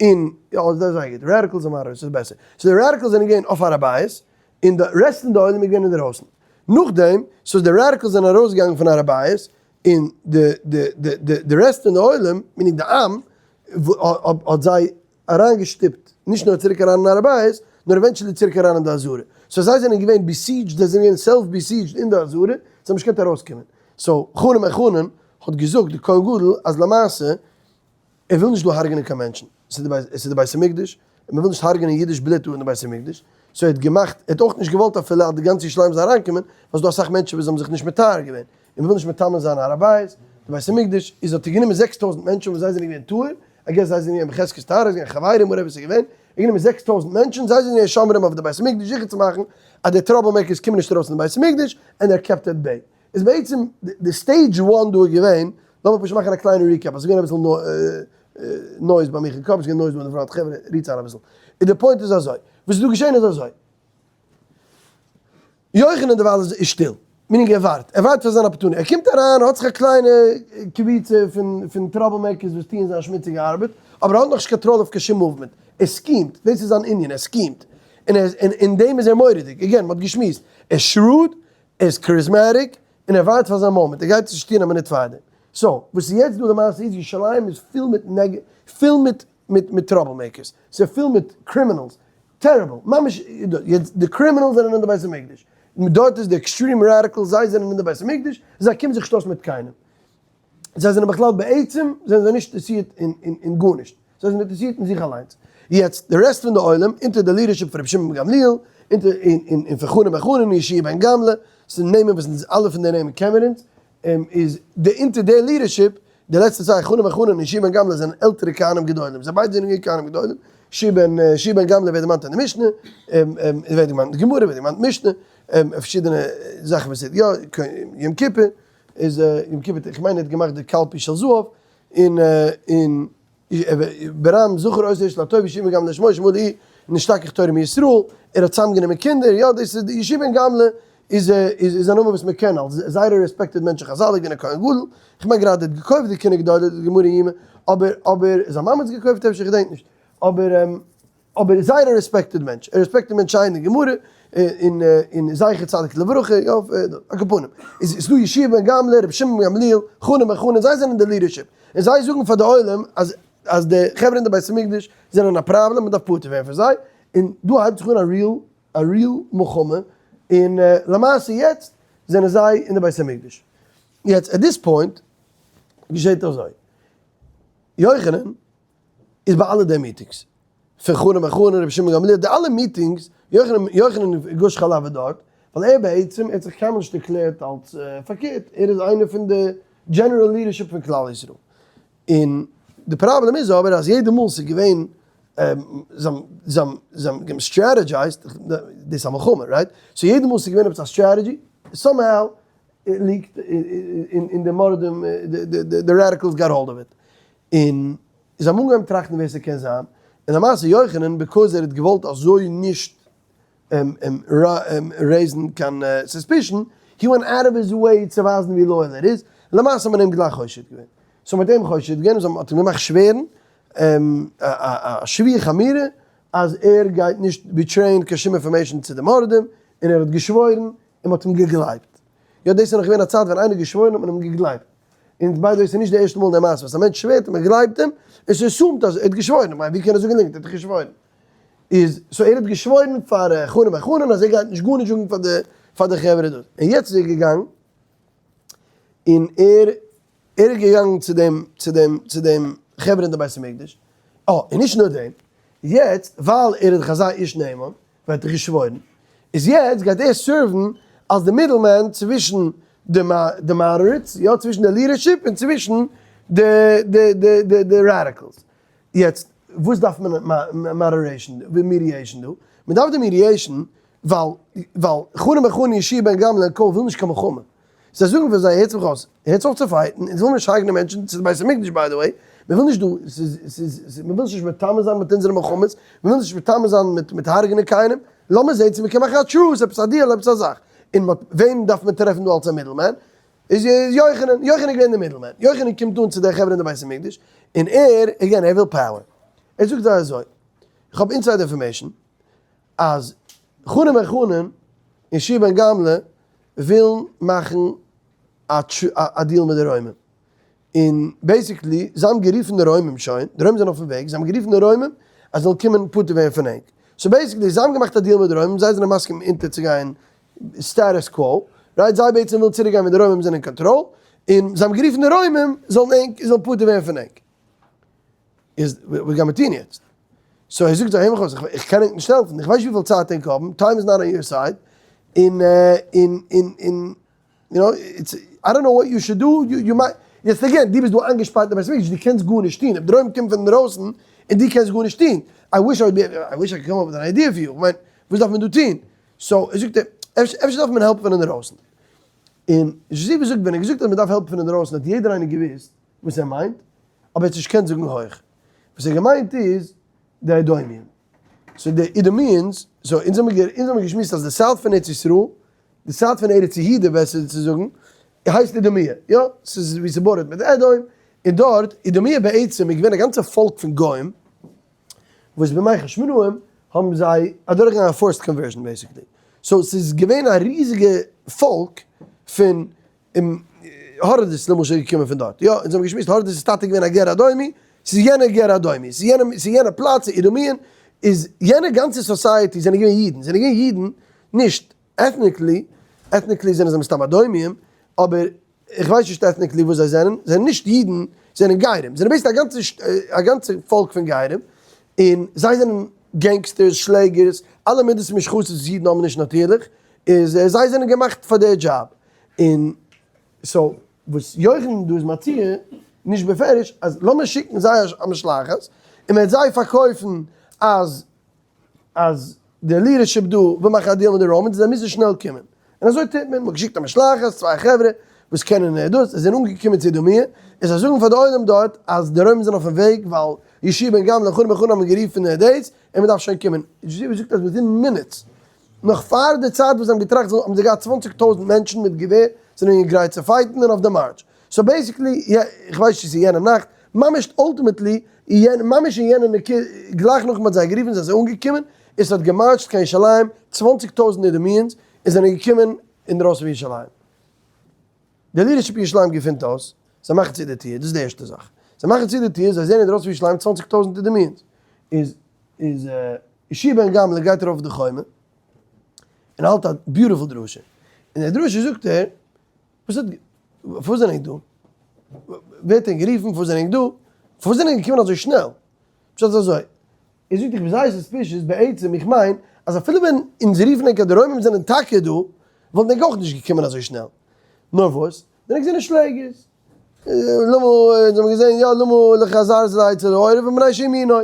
Speaker 1: אין, יא דאס איז זייער גוט, radicals און moderates איז בעסער, so די radicals זענען געווען אויף הר הבית, און די רעסט פון די עולם איז געווען אינדערויסן, נאכדעם so די radicals זענען ארויסגעגאנגען פון הר הבית. און די די די די די rest פון די עולם, meaning די עם, האט זיי אריינגעשטופט נישט נאר צוריק אריין אין הר הבית, נאר eventually צוריק אריין אין די עזרה. so זיי זענען געווען besieged, זיי זענען געווען self besieged אין די עזרה, זיי האבן נישט געקענט ארויסקומען. so חנן בן חנן האט געזאגט די כהן גדול אז למעשה ער וויל נישט דא הרג'נען קיין מענטשן, עס איז די בית המקדש, און מען וויל נישט הרג'נען אידיש בלוט דא אין די בית המקדש, so ער האט געמאכט, ער האט אויך נישט געוואלט אפילו אז די גאנצע ירושלים זאל אריינקומען, ווייל ס'איז דא אסאך מענטשן וואס האבן זיך נישט מטהר געווען, און מען וויל נישט מטמא זיין הר הבית, די בית המקדש, איז האט ער גענומען 6000 מענטשן וואס זיי זענען געווען טהור, I guess זיי זענען געווען בחזקת טהרה, זיי זענען חברים whatever ס'איז געווען, ער האט גענומען 6000 מענטשן, זיי זענען געווען שומרים אויף די בית המקדש זיכער צו מאכן אז די trouble makers קומען נישט ארויס אין די בית המקדש, and they're kept at bay. איז בעצם די stage one דא איז געווען, לאמיר פשוט מאכן א קליינע recap, עס איז געווען אביסל noise ביי מיך אין קאפ, עס איז געווען noise דא אין די front, חברה רירטס איין אביסל. און די point איז אזוי, וואס איז דא געשען איז אזוי, יוחנן דערווייל איז שטיל, meaning ער ווארט, ער ווארט פאר זיין opportunity, ער קומט אריין, האט זיך א קליינע קבוצה פון trouble makers וואס טוען זיין שמוציגע ארבעט, אבער ער האט נאכנישט קאנטראל אויף קיין שום movement, ער scheme ט, דאס איז זיין ענין, ער scheme ט, און אין דעם איז ער מורא'דיג, again, מ'האט געשמועסט, ער איז shrewd, ער איז charismatic און ער ווארט פאר זיין מאמענט, ער גייט עס נישט טון א מינוט פארדעם. so, וואס איז יעצט דא למעשה איז, ירושלים איז פול מיט נעג, פול מיט מיט מיט trouble makers, ס'איז פול מיט criminals, terrible, ממש, יעצט די criminals זענען אין די בית המקדש, דארט איז די extreme radicals, זיי זענען אין די בית המקדש, זיי קומען זיך נישט אויס מיט קיינעם. זיי זענען בכלל בעצם זענען זיי נישט אינטערעסירט אין גארנישט, זיי זענען אינטערעסירט אין זיך אליינס. יעצט די rest פון די עולם, אונטער די leadership פון רבי שמעון בן גמליאל, אונטער און פון חנן בן חנן און יהושע בן גמלא, ס'איז נעמען וואס אונז אלע פון די נעמען קען מיר אונז, איז די אונטער די leadership, די לעצטע צוויי חנן בן חנן און יהושע בן גמלא זענען עלטערע כהנים גדולים, זיי ביידע זענען געווען כהנים גדולים, יהושע בן גמלא ווערט דערמאנט אין די משנה, ווערט דערמאנט אין די גמרא, ווערט דערמאנט אין משנה, פארשידענע זאכן וואס ער האט יא, יום כיפור. איז יום כיפור, איך מיין ער האט געמאכט די קלפי של זהב, און און ברם זכר עושה איש לטוב ישיבה גם לשמו שמואל אי נשתכח תורה מישראל, ער האט צוזאמגענומען קינדער, יא דאס איז יהושע בן גמלא איז איז א נאמען וואס מען קען אלס זייער א respected מענטש אין חזל, איז געווען א כהן גדול, איך מיין גראדע ער האט געקויפט די כהונה גדולה די גמרא אין יומא, אבער אבער זיין מאמע האט עס געקויפט אפשר איך געדענק נישט, אבער. אבער איז זייער א respected מענטש, א respected מענטש סיי אין די גמרא, און און זכר צדיק לברכה, יא, על כל פנים, איז איז דא יהושע בן גמלא, רבי שמעון בן גמליאל, חנן בן חנן, זיי זענען די leadership, און זיי זאגן פאר די עולם אז אז די חברה אין די בית המקדש זענען א פראבלעם, מען דארף פטור ווערן פון זיי, און דא הייבט זיך אן א real א real מלחמה, און למעשה יעצט זענען זיי אין די בית המקדש. יעצט at this point געשעט אזוי, יוחנן איז ביי אלע די meetings, פון חנן בן חנן, רבי שמעון גמליאל, די אלע meetings, יוחנן יוחנן גוש חלב איז דארט, ווייל ער בעצם, ער האט זיך קיינמאל נישט דערקלערט אלס פארקערט, ער איז איינער פון די general leadership פון כלל ישראל. און די פראבלעם איז אבער אז יעדע מאל ס'איז געווען זיי האבן געמ strategized, דאס איז א מלחמה, right? so יעדע מאל ס'איז געווען עפעס א strategy, somehow ליגט אין די מורדים, די radicals got hold of it. און זיי האבן אנגעהויבן טראכטן ווער ס'קען זיין, און למעשה יוחנן because ער האט געוואלט אזוי נישט raise ן קיין suspicion, he went out of his way צו ווייזן ווי loyal ער איז, למעשה האט מען אים גלייך חושד געווען. so מ'האט אים חושד געווען, און מ'האט אים געמאכט שווערן א שבועה חמורה אז ער גייט נישט betray ען קיין שום information צו די מורדים, און ער האט געשוואוירן און מ'האט אים געגלייבט. יא דאס איז נאך געווען א צייט ווען איינער האט געשוואוירן האט מען אים געגלייבט. און by the way ס'איז נישט די ערשטע מאל אין די מעשה וואס א מענטש שווערט און מען גלייבט אים, און ס'איז assumed אז ער האט געשוואוירן, איך מיין ווי קען ער זאגן ליגנט, ער האט דאך געשוואוירן. איז so ער האט געשוואוירן פאר חנן בן חנן אז ער גייט נישט גארנישט זאגן פאר די פאר די חברה דארט. און יעצט איז ער געגאנגען און ער ער איז געגאנגען צו דעם צו דעם צו דעם חברה אין די בית המקדש, אה און נישט נאר דעם, יעצט ווייל ער איז דאך אזא איש נאמן, ווייל ער האט דאך געשוואוירן, איז יעצט גייט ער serve ן אלס די middleman צווישן די די moderates, יא, צווישן די leadership און צווישן די די די די די radicals. יעצט וואס דארף מען moderation mediation דא? מען דארף די mediation ווייל ווייל חנן בן חנן יהושע בן גמלא און קאו ווילן נישט קיין מלחמה. זיי זאגן פאר זיי הערטס מיך אויס, הערטס אויף צו fight ן, אונז ווילן נישט הרג'נען מענטשן, ס'איז בית המקדש by the way, מען וויל נישט דא, ס'איז ס'איז מען וויל זיך נישט מטמא זיין מיט אונזערע מלחמות, מען וויל זיך נישט מטמא זיין מיט מיט הרג'נען קיינעם, לאמיר זעהן צו מען קען מאכן א truce, עפעס א deal, עפעס א זאך, און מ'האט, וועם דארף מען טרעפן דא אלס א middleman? איז יוחנן, יוחנן איז געווען די middleman, יוחנן קומט אן צו די חברה אין די בית המקדש, און ער, again, ער וויל power, ער זאגט זיי אזוי, איך האב inside information, אז חנן בן חנן און יהושע בן גמלא ווילן מאכן. א deal מיט די רוימים, און basically זיי האבן גערופן די רוימים שוין, די רוימים זענען אויפן וועג, זיי האבן גערופן די רוימים אז זיי זאלן קומען פטור ווערן פון ענק, so basically זיי האבן געמאכט א deal מיט די רוימים, זיי זענען מסכים אונטערצוגיין status quo, right, זיי בעצם ווילן צוריק גיין ווען די רוימים זענען אין קאנטראל, און זיי האבן גערופן די רוימים זאלן ענק זאלן פטור ווערן פון ענק. איז וואס גיימער טון יעצט? so ער זאגט זיי הער מיך אויס, איך קען ענק נישט העלפן, איך ווייס נישט וויפיל צייט ענק האבן, time is not on your side, און און און און you know, it's, I don't know what you should do, you might, יעצט again, דו ביסט דא איינגעשפארט אין בית המקדש, דו קענסט גארנישט טון, אויב די רוימים קומען פון אינדרויסן און דו קענסט גארנישט טון, I wish I would be, I wish I could come up with an idea for you, כ'מיין, וואס דארף מען דא טון? so ער זאגט אים, אפשר דארף מען help פון אינדרויסן. און זשיזיווע זאגט, ווען ער האט געזאגט אז מען דארף help פון אינדרויסן האט יעדער איינער געוואוסט וואס ער מיינט, אבער ער האט נישט געקענט זאגן הויך. וואס ער האט געמיינט איז די אדומים. so די Idumeans, so אונז האבן געשמועסט אז די south פון ארץ ישראל, די south פון ארץ יהודה בעסער צו זאגן, הייסט אידומיה, יא, ס'איז ווי ס' border ט מיט אדום, און דארט, אידומיה בעצם איז געווען א גאנצע פאלק פון גוים, וואס בימי חשמונאים האבן זיי אדורכגעגאנגען א forced conversion basically, so ס'איז געווען א ריזיגע פאלק פון הורדוס למשל איז געקומען פון דארט, יא, אונז האבן געשמועסט הורדוס איז טאטע געווען א גר אדומי, ס'איז יענע גר אדומי, ס'איז יענע, ס'איז יענע פלאץ, אידומיען, איז יענע גאנצע society זענען געווען אידן, זענען געווען אידן נישט ethnically, ethnically זענען זיי מסתם אדומים, אבער איך ווייס נישט ethnically וואס זיי זענען, זיי זענען נישט אידן, זיי זענען גרים, זיי זענען בעצם א גאנצע א גאנצע פאלק פון גרים, און זיי זענען gangsters, שלעגערס, אלע מידות מושחתות וואס אידן האבן נישט נאטירליך, איז זיי זענען געמאכט פאר די דזשאב, און so וואס יוחנן דא איז מציע, נישט בפירוש, אז לאמיר שיקן זיי א משלחת, און מען וועט זיי פארקויפן אז אז די leadership דא וויל מאכן א deal מיט די Romans, זיי מוזן שנעל קומען. און אזוי טוט מען, מען האט געשיקט א משלחת, צוויי חברה וואס קענען דאס, זיי זענען אנגעקומען צו אידומיה, און זיי זאגן פאר די עולם דארט אז די Romans זענען אויפן וועג, ווייל יהושע בן גמלא און חנן בן חנן האבן גערופן דאס, און מען דארף שוין קומען. יהושע זאגט אז within minutes, נאך פאר די צייט וואס זיי האבן געטראכט האבן זיי געהאט צוואנציג טויזנט מענטשן מיט געווער, זענען געווען גרייט צו fight ן און אויף די march. so basically, איך ווייס נישט צו ס'איז יענע נאכט, ממש ultimately, ממש אין יענע נקודה, גלייך נאך מ'האט זיי גערופן זענען זיי אנגעקומען, און ס'האט געמארטשט קיין ירושלים 20,000 Idumeans, און זענען געקומען אינדרויסן פון ירושלים. די leadership אין ירושלים געפינט אויס, זיי מאכן צו די טיר, דאס איז די ערשטע זאך. זיי מאכן צו די טיר, זיי זעען אינדרויסן פון ירושלים 20,000 Idumeans. איז איז יהושע בן גמלא גייט ארויף די חומה, און האלט א beautiful דרשה. אין די דרשה זאגט ער, וואס האט, פארוואס זענען ענק דא? ווער האט ענק גערופן? פארוואס זענען ענק דא? פארוואס זענען ענק געקומען אזוי שנעל? פשט איז אזוי, ער זאגט איך בין זייער suspicious, בעצם איך מיין אז אפילו ווען אונז רופן ענק אז די רוימים זענען טאקע דא, וואלטן ענק אויך נישט געקומען אזוי שנעל. נאר וואס, די ענק זענען שלעגערס. למה, אונז האבן געזען יא למה לך זרז אצל העורב ומפני שימינו.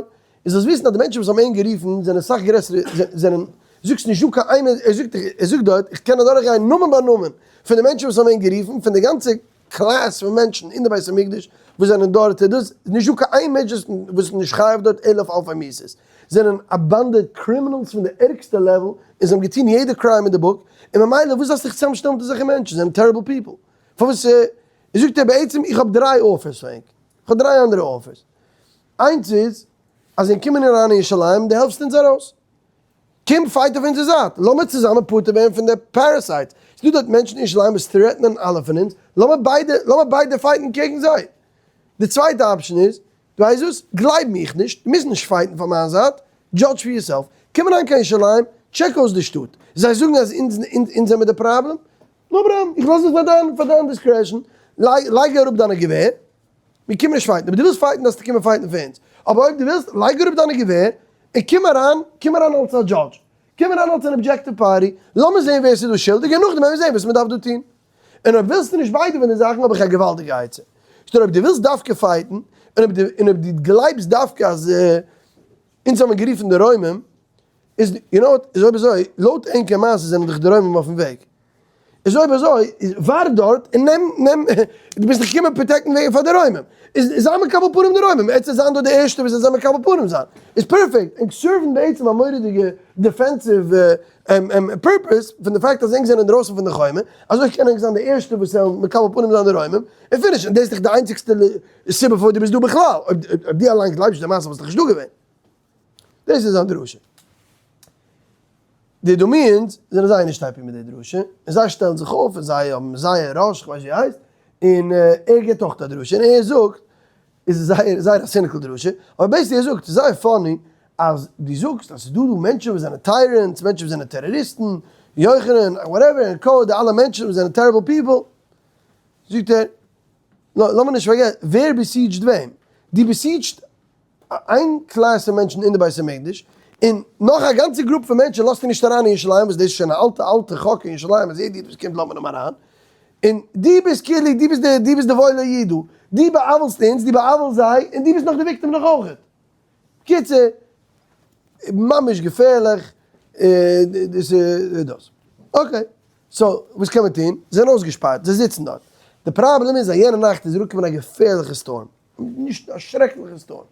Speaker 1: איז זאלסט וויסן אז די מענטשן וואס האבן אים גערופן זענען סאך גרעסערע זענען זאגסט נישט דא קיין איין ער זאגט ער זאגט דארט איך קען אדורך גיין נאמען ביי נאמען פון די מענטשן וואס האבן אים גערופן פון די גאנצע class פון מענטשן אין די בית המקדש וואס זענען דארט דאס נישט דא קיין איין מענטש וואס איז נישט חייב דארט אלף אלפי מיתות זענען א באנדע criminals פון די ערגסטע level און זיי האבן געטון יעדע crime אין די book און ממילא וואס דארפסטו דיך צוזאמשטעלן מיט אזעלכע מענטשן זענען terrible people פארוואס זאגט ער בעצם איך האב דריי offers פאר ענק איך האב דריי אנדערע offers איינס איז אז זיי קומען אריין אין ירושלים דו העלפסט אונז ארויס. קום fight אויף אונזער זייט, לאמיר צוזאמען פטור ווערן פון די parasites. ס'דא דארט מענטשן אין ירושלים וואס threaten ען אלע פון אונז, לאמיר ביידע לאמיר ביידע fight ן קעגן זיי. די צווייטע option איז, דו ווייסט וואס, גלייב מיך נישט, דו מוזט נישט fight ן פאר מיין זייט, judge for yourself, קום אריין קיין ירושלים, check אויס די שטאט, זיי זאגן אז אונז אונז זעמיר די פראבלעם, no problem, איך לאז עס פאר דיין פאר דיין discretion, לייג אראפ דיינע געווער, מיר קומען נישט fight ן, אויב דו ווילסט fight ן דארפסטו קומען fight ן פאר אונז, אבער אויב דו ווילסט, לייג אראפ דיינע געווער, און קום אריין, קום אריין אלס א judge, קום אריין אלס אן objective party, לאמיר זען ווער ס'איז דא שולדיג און נאכדעם וועלן מיר זען וואס מ'דארף דא טון. און אויב ווילסטו נישט ביידע פון די זאכן האב איך א געוואלדיגע עצה. שטעל אויב דו ווילסט דווקא fight ן, און אויב דו און אויב דו גלייבסט דווקא אז אונז האבן גערופן די רוימים, איז you know what, איז אויב אזוי, לויט ענקער מעשה זענען דאך די רוימים אויפן וועג. איז אויב אזוי, איז ווארט דארט און נעם, נעם, דו ביסט דאך געקומען protect ן וועגן פאר די רוימים. איז זיי מקבל פנים די רוימים, עטס זיין דא די ערשטע וואס זיי מקבל פנים זיין. איז perfect, ענק serve ן בעצם א מורא'דיגע defensive purpose פון די פאקט אז ענק זענען אינדרויסן פון די חומה, אזוי קען ענק זיין די ערשטע וואס וועלן מקבל פנים זיין די רוימים, און finish. און דאס איז דאך די איינציגסטע סיבה פארוואס דו ביסט דא בכלל, אויב דו אליין גלייבסט נישט די מעשה וואלסטו דאך נישט דא געווען. דאס איז זיין דרשה. די Idumeans זענען זייער נישט happy מיט די דרשה, און זיי שטעלן זיך אויף און זיי האבן זייער ראש, כ'ווייס ווי ער הייסט, און ער גיבט אויך א דרשה, און ער זאגט, איז עס זייער זייער א cynical דרשה, אבער basically ער זאגט, ס'איז זייער funny אז דו זאגסט אז ס'איז דא דא מענטשן וואס זענען tyrants, מענטשן וואס זענען טעראריסטן, יוחנן, whatever, און קאו, די אלע מענטשן וואס זענען terrible people, זאגט ער, לאמיר נישט פארגעסן, ווער besieged וועם? דו besieged איין class פון מענטשן אין די בית המקדש, און נאך א גאנצע group פון מענטשן לאזטו נישט אריין אין ירושלים, וואס דאס איז שוין א אלטע אלטע חוק אין ירושלים אז יעדע איד וואס קומט לאזט מען אים אריין, און דו ביסט כאילו, דו ביסט די, דו ביסט די וואוילע איד דא, דו בא'עוול'סט אונז, דו בא'עוול'סט זיי, און דו ביסט נאך די victim נאך אויכעט. קיצור, ממש געפערליך, דאס איז דאס. okay, so וואס קען מען טון? זיי זענען אויסגעשפארט, זיי זיצן דארט. די פראבלעם איז אז יענע נאכט איז אראפגעקומען א געפערליכע storm. נישט א שרעקליכע storm,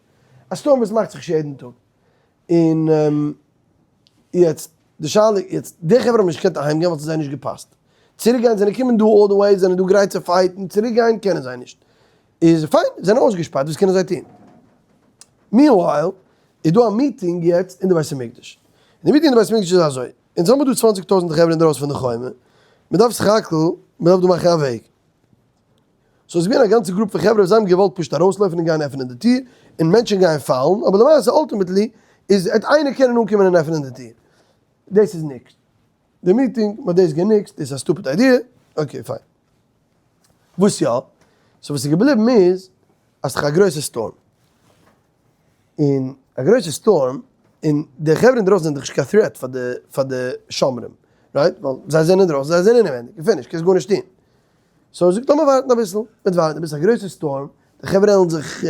Speaker 1: א storm וואס מאכט זיך נישט יעדן טאג, און יעצט די שאלה יעצט די חברה האבן נישט געקענט אהיים גיין ווייל ס'איז זיי נישט געפאסט צוריק גיין, זענען געקומען דא all the way זענען דא גרייט צו fight ן, צוריק גיין קענען זיי נישט, איז פיין זענען אויסגעשפארט וואס קענען זיי טון? meanwhile איז דא א meeting יעצט אין די בית המקדש, און די meeting אין די בית המקדש איז אזוי, אונז האבן דא צוואנציג טויזנט חברה אינדרויסן פון די חומה, מען דארף סך הכל, מען דארף דא מאכן א וועג, so עס איז געווען א גאנצע group פון חברה וואס זיי האבן געוואלט פשוט ארויסלויפן און גיין עפענען די טיר, און מענטשן גייען פאלן, אבער למעשה ultimately איז וועט איינער קענען אנקומען און עפענען די טיר. דאס איז ניקס. די meeting, מ'האט דאס געניקסט, דאס איז א stupid idea, okay פיין. וואס יא? so וואס איז געבליבן איז אז ס'איז א גרויסע storm. און א גרויסע storm, און די חברה אינדרויסן זענען דאך נישט קיין threat פאר די פאר די שומרים, right? ווייל זיי זענען אינדרויסן, זיי זענען אינעווייניג, און finish, קענסט גארנישט טון. so זאגט לאמיר ווארטן אביסל, מ'וועט ווארטן אביסל, א גרויסע storm, די חברה וועלן זיך,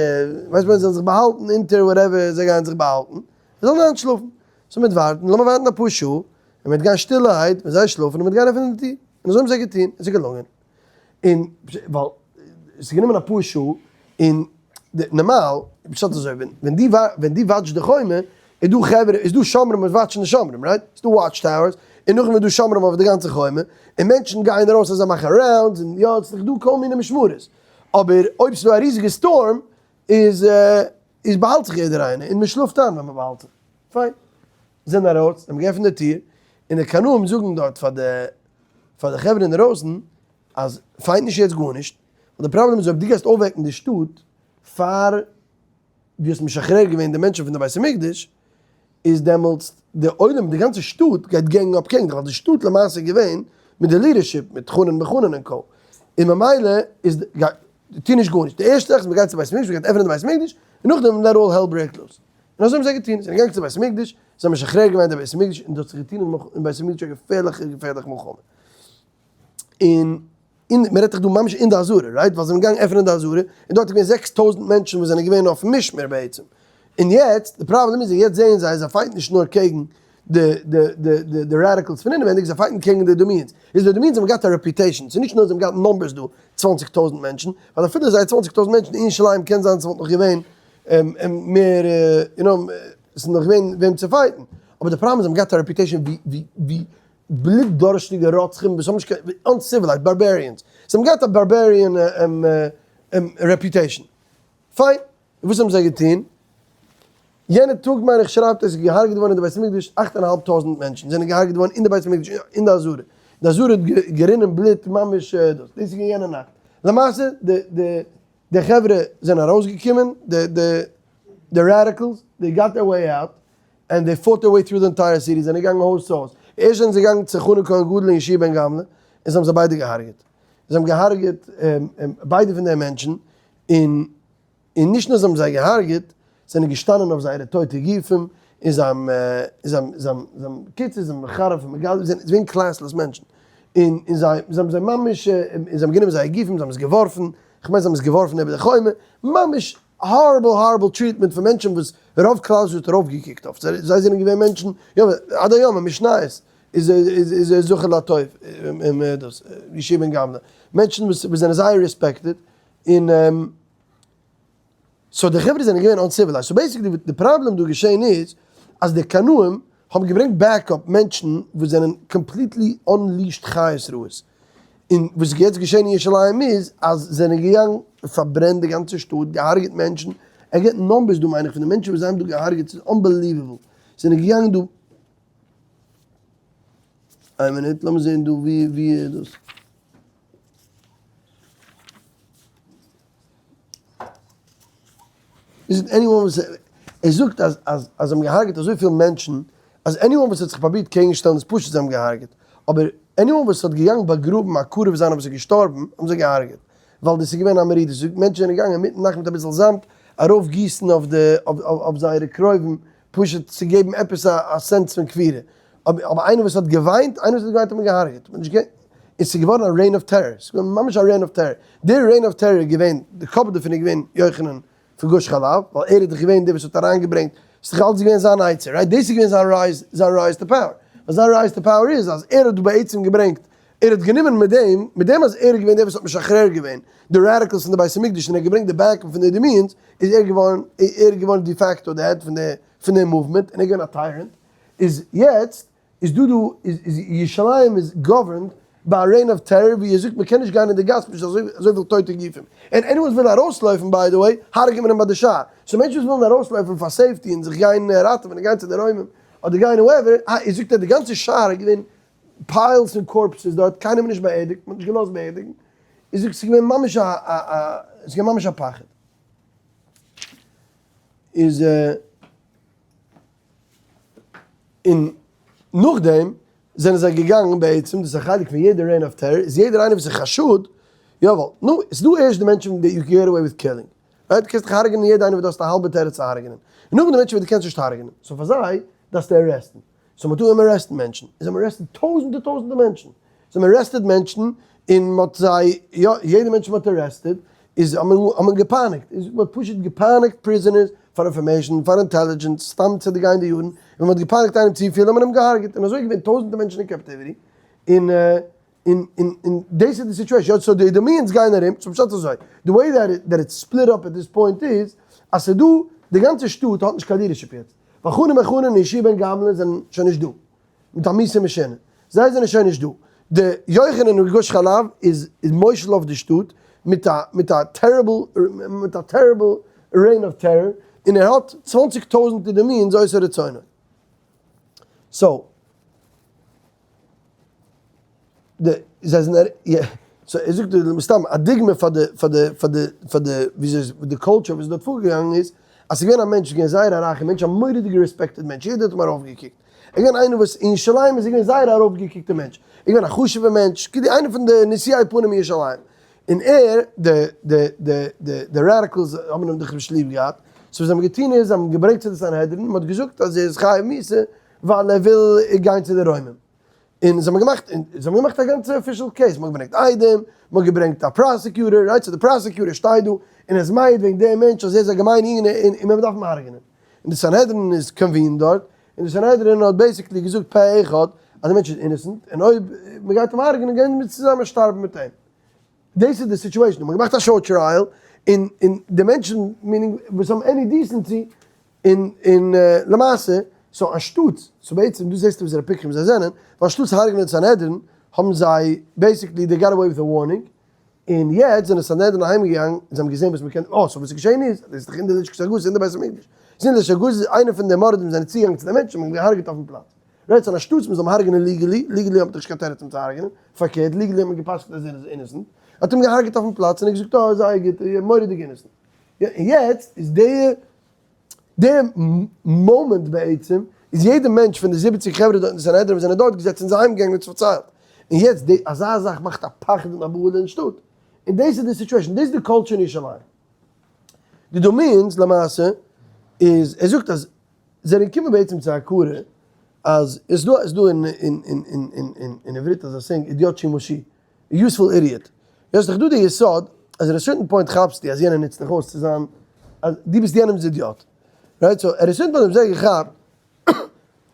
Speaker 1: ווייסט מען, זיי וועלן זיך באהאלטן אונטער whatever זיי גייען זיך באהאלטן, זיי זאלן איינשלאפן. so מ'וועט ווארטן, לאמיר ווארטן אפאר שעה, און מ'וועט גיין שטילערהייט ווען זיי שלאפן און מ'וועט גיין עפענען די טיר. און אזוי האבן זיי געטון, און ס'איז געלונגען. און ווייל ס'איז גענומען אפאר שעה, און די נארמאל, פשט אזוי, ווען דו ווען דו watch סט די חומה, איז דא חברה, איז דא שומרים וואס watch ן די שומרים, right? ס'איז דא watch towers, און נאכדעם איז דא שומרים אויף די גאנצע חומה, און מענטשן גייען ארויס אז זיי מאכן rounds, און יא, ס'איז דאך דא כל מיני משמרות. אבער אויב ס'איז דא א ריזיגע storm, איז איז באהאלט זיך יעדער איינער, און מ'שלאפט איין ווען מ'באהאלט זיך. פיין. זענען ארויס, האבן געעפנט די טיר, און די קנאים זאגן דארט פאר די פאר די חברה אינדערויסן, אז fight נישט יעצט גארנישט, ווייל די פראבלעם איז אויב דו גייסט אויפוועקן די שטאט פאר דו האסט משחרר געווען די מענטשן פון די בית המקדש, איז דעמאלטס די עולם, די גאנצע שטאט גייט gang up קעגן דיך, ווייל די שטאט למעשה איז געווען מיט די leadership, מיט חנן בחנן און co. און ממילא איז, טו נישט גארנישט, די ערשטע זאך איז מ'גייט צו בית המקדש, מ'גייט עפענען די בית המקדש, און נאכדעם let all hell break loose. און אזוי האבן זיי געטון, זיי זענען געגאנגען צו בית המקדש, זיי האבן משחרר געווען די בית המקדש, און דאס האט זיך געטון אין בית המקדש א געפערליכע געפערליכע מלחמה. און אין, מען רעדט דאך דא ממש אין די עזרה, right? ווייל זיי זענען געגאנגען עפענען די עזרה, און דארט איז געווען 6000 מענטשן וואס זענען געווען אויפן משמר בעצם. און יעצט, די פראבלעם איז, יעצט זעען זיי אז זיי fight ן נישט נאר קעגן די די די די די radicals פון אינעווענדיג, זיי fight ן קעגן די Idumeans. איז די Idumeans האבן געהאט א reputation, ס'איז נישט נאר זיי האבן געהאט numbers דא, צוואנציג טויזנט מענטשן, ווייל אפילו זיי צוואנציג טויזנט מענטשן אין ירושלים קען זיין ס'וואלט נאך געווען מער, you know, ס'איז נאך געווען וועם צו fight ן. אבער די פראבלעם איז זיי האבן געהאט א reputation ווי ווי ווי בלוט דורשטיגע רוצחים וואס האבן נישט קיין, uncivilized, barbarians. זיי האבן געהאט א barbarian reputation. פיין, וואס האבן זיי געטון? יענע טאג מיין איך שרייבט ער איז געהארגעט געווארן אין די בית המקדש, אכט און א האלב טויזנט מענטשן זענען געהארגעט געווארן אין די בית המקדש אין די עזרה. די עזרה האט גערינען בלוט ממש דאס. דאס איז געווען יענע נאכט. למעשה די די די חברה זענען ארויסגעקומען, די די די radicals, they got their way out, and they fought their way through the entire city, זענען געגאנגען הויז צו הויז. ערשט זענען זיי געגאנגען צו חנן כהן גדול און יהושע בן גמלא, און זיי האבן זיי ביידע געהארגעט. זיי האבן געהארגעט ביידע פון די מענטשן, און און נישט נאר זיי האבן זיי געהארגעט, זענען געשטאנען אויף זייערע טויטע גופים, און זיי האבן, זיי האבן, זיי האבן, זיי האבן, קיצור, זיי האבן מחרף און מגדף, זיי זענען געווען classless מענטשן. און און זיי, זיי האבן זיי ממש, און זיי האבן גענומען זייער גופים, זיי האבן עס געווארפן, כ'מיין זיי האבן עס געווארפן איבער די חומה, ממש horrible horrible treatment פון מענטשן וואס רוב כלל ישראל האט ארויפגעקוקט אויף זיי, זיי זענען געווען מענטשן, יא, עד היום אין משניות איז איז ער זכר לטוב, דאס, יהושע בן גמלא, מענטשן וואס זענען זייער respected, און so די חברה זענען געווען uncivilized, so basically די פראבלעם דא געשען איז אז די קנאים האבן געברענגט backup מענטשן וואס זענען completely unleashed חיות רעות, און וואס איז יעצט געשען אין ירושלים איז אז זיי זענען געגאנגען פארברענט די גאנצע שטאט, געהארגעט מענטשן, ער געבט numbers דא מיין איך פון די מענטשן וואס זיי האבן דא געהארגעט, ס'איז unbelievable, זיי זענען געגאנגען דא. איין מינוט, לאמיר זעהן דא ווי ווי איז דאס. איז איט anyone וואס ער זאגט אז אז אז זיי האבן געהארגעט אזויפיל מענטשן אז anyone וואס האט זיך פראבירט קעגן שטעלן איז פשוט זיי האבן געהארגעט אבער anyone וואס האט געגאנגען באגראבן א קרוב זיינער וואס איז געשטארבן האבן זיי געהארגעט ווייל דאס איז געווען א מרידה זאגט מענטשן זענען געגאנגען אינמיטן נאכט מיט אביסל זאמד ארויף גיסן אויף די אויף זייערע קרובים פשוט צו געבן עפעס א sense פון קבורה אבער איינער וואס האט געוויינט איינער וואס האט געוויינט האט מען געהארגעט מען האט נישט גע און ס'איז געווארן א reign of terror ס'איז געווארן ממש א reign of terror די reign of terror איז געווען די קאפ דערפון איז געווען יוחנן פון גוש חלב ווייל ער איז דאך געווען דער וואס האט אריינגעברענגט ס'איז דאך אלץ געווען זיין עצה right דאס איז געווען זיין rise זיין rise to power ווייל זיין rise to power איז אז ער האט דא בעצם געברענגט ער האט גענומען מיט דעם מיט דעם אז ער איז געווען דער וואס האט משחרר געווען די radicals פון די בית המקדש און ער האט געברענגט די backing פון די אידומיענס איז ער געווארן ער איז געווארן de facto די head פון די פון די movement און ער איז געווען א tyrant איז יעצט איז דא דא איז איז ירושלים איז governed ביי א reign of terror ווי ער זאגט מען קען נישט גיין אין די גאס פשוט אזוי אזויפיל טויטע גופים און anyone וואס וויל ארויסלויפן by the way הרג'ט מען אים ביי די שער so מענטשן וואס ווילן ארויסלויפן פאר safety און זיך גיין ראטעווען און גיין צו די רוימים אדער גיין wherever איז זאגט ער די גאנצע שער איז געווען piles פון corpses דארט קיינעם נישט באערדיגט מען האט נישט געלאזט באערדיגן איז זאגט ס'איז געווען ממש א א א ס'איז געווען ממש א פחד איז און נאכדעם זענען זיי געגאנגען בעצם, דאס איז א חלק פון יעדע reign of terror, איז יעדער איינער וואס איז חשוד, יא ווייל, נו, עס איז דא ערשט די מענטשן that you can get away with killing, right? דו קענסט דאך הרג'נען יעדע איינער וואס דו האסט א האלבע תירוץ צו הרג'נען, און נאכדעם די מענטשן וואס דו קענסט נישט הרג'נען, so פאר זיי דארפסטו arrest ן, so מ'האט אנגעהויבן arrest ן מענטשן, און זיי האבן arrested טויזענטער טויזענטער מענטשן, זיי האבן arrested מענטשן און מ'האט זיי, יא, יעדע מענטש מ'האט arrested איז האט מען געפייניגט, איז מ'האט פשוט געפייניגט prisoners פאר information, פאר intelligence, סתם צו דערגיין די יארן, און ווען מ'האט געפייניגט איינעם צופיל האט מען אים געהארגעט, און אזוי איז געווען טויזענטער מענטשן אין captivity, און און און און דאס איז די situation, יא so די אידומיענס גייען ארום, so פשט אזוי, די way that it's split up at this point איז, אז ס'איז דא, די גאנצע שטאט האט נישט קיין leadership יעצט, ווייל חנן בן חנן און יהושע בן גמלא זענען שוין נישט דא, מיט א מיתה משונה, זיי זענען שוין נישט דא, די יוחנן און גוש חלב איז איז מושל אויף די שטאט מיט א מיט א terrible מיט א terrible reign of terror, און ער האט 20 טויזנט אידומיענס עושה רצונו. so. די זיי זענען יא so ער זאגט די מסתם א דוגמא פאר די פאר די פאר די פאר די וויאזוי די culture וואס איז דארט פארגעגאנגען איז אז ס'איז געווען א מענטש געווען זייער א רייכע מענטש א מורא'דיגע respected מענטש יעדער האט אים ארויפגעקוקט ער איז געווען איינער וואס אין ירושלים איז ער געווען זייער א ארויפגעקוקטע מענטש ער איז געווען א חשוב'ע מענטש כאילו איינער פון די נשיאי פנים אין ירושלים און ער די די די די די radicals האבן אים דאך נישט ליב געהאט so וואס זיי האבן געטון איז זיי האבן אים געברענגט צו די סנהדרין מען האט געזאגט אז ער איז חייב מיתה ווייל ער וויל גיין צו די רוימים. און זיי האבן געמאכט, און זיי האבן געמאכט א גאנצע official case, מ'האט געברענגט עדים, מ'האט געברענגט א prosecutor, right, so די prosecutor שטייט דא און ער איז מעיד וועגן דעם מענטש אז ער איז א געמיינע יונג און און מען דארף אים הרג'נען. און די סנהדרין איז convened דארט, און די סנהדרין האט basically געזאגט פה אחד אז די מענטש איז innocent, און אויב מ'גייט אים הרג'נען גייען מיר צוזאמען שטארבן מיט אים. דאס איז די situation, מ'האט געמאכט א show trial, און און די מענטשן, meaning וואס האבן any decency, און און למעשה, so אנשטאטס, so בעצם דא זעסטו וואסערע פיקחים זיי זענען, ווייל אנשטאטס הרג'נען סנהדרין, האבן זיי basically they got away with a warning, און יעצט זענען סנהדרין אהיים געגאנגען און זיי האבן געזען וואס מ'קען, אה so וואס איז געשען איז, דאס איז דאך אין די לשכת הגזית אין די בית המקדש, זינט די לשכת הגזית איז איינער פון די מורדים זענען צוגעגאנגען צו די מענטשן און האבן געהארגעט אויפן פלאץ. right so אנשטאטס מ'זאל אים הרג'נען legally, legally האט מען דאך נישט קיין תירוץ אים צו הרג'נען, פארקערט legally האט מען גע'פסק'נט אז ער איז innocent, האט אים געהארגעט אויפן פלאץ און ער האט געזאגט אה זייער גוט, מורא'דיג innocent. און יעצט איז די די מאמענט בעצם איז יעדע מענטש פון די 70 חברה דארט אין די סנהדרין וואס זענען דארט געזעצן זענען אהיים געגאנגען און עס פארציילט, און יעצט די אזא זאך מאכט א פחד און א בהלה אין שטאט, און דאס איז די situation, דאס איז די culture אין ירושלים. די אידומעינס למעשה איז ער זאגט אז זיי זענען געקומען בעצם צו הכרה אז עס איז דא עס איז דא אין אין אין אין אין אין עברית אזא saying אידיוט שימושי, useful idiot. יא ס'דאך דא די יסוד אז at a certain point כאפסטו אז יענער נוצט דיך אויס צו זיין אז דו ביסט יענעמ'ס אידיאט. right? so at a certain point האבן זיי געכאפט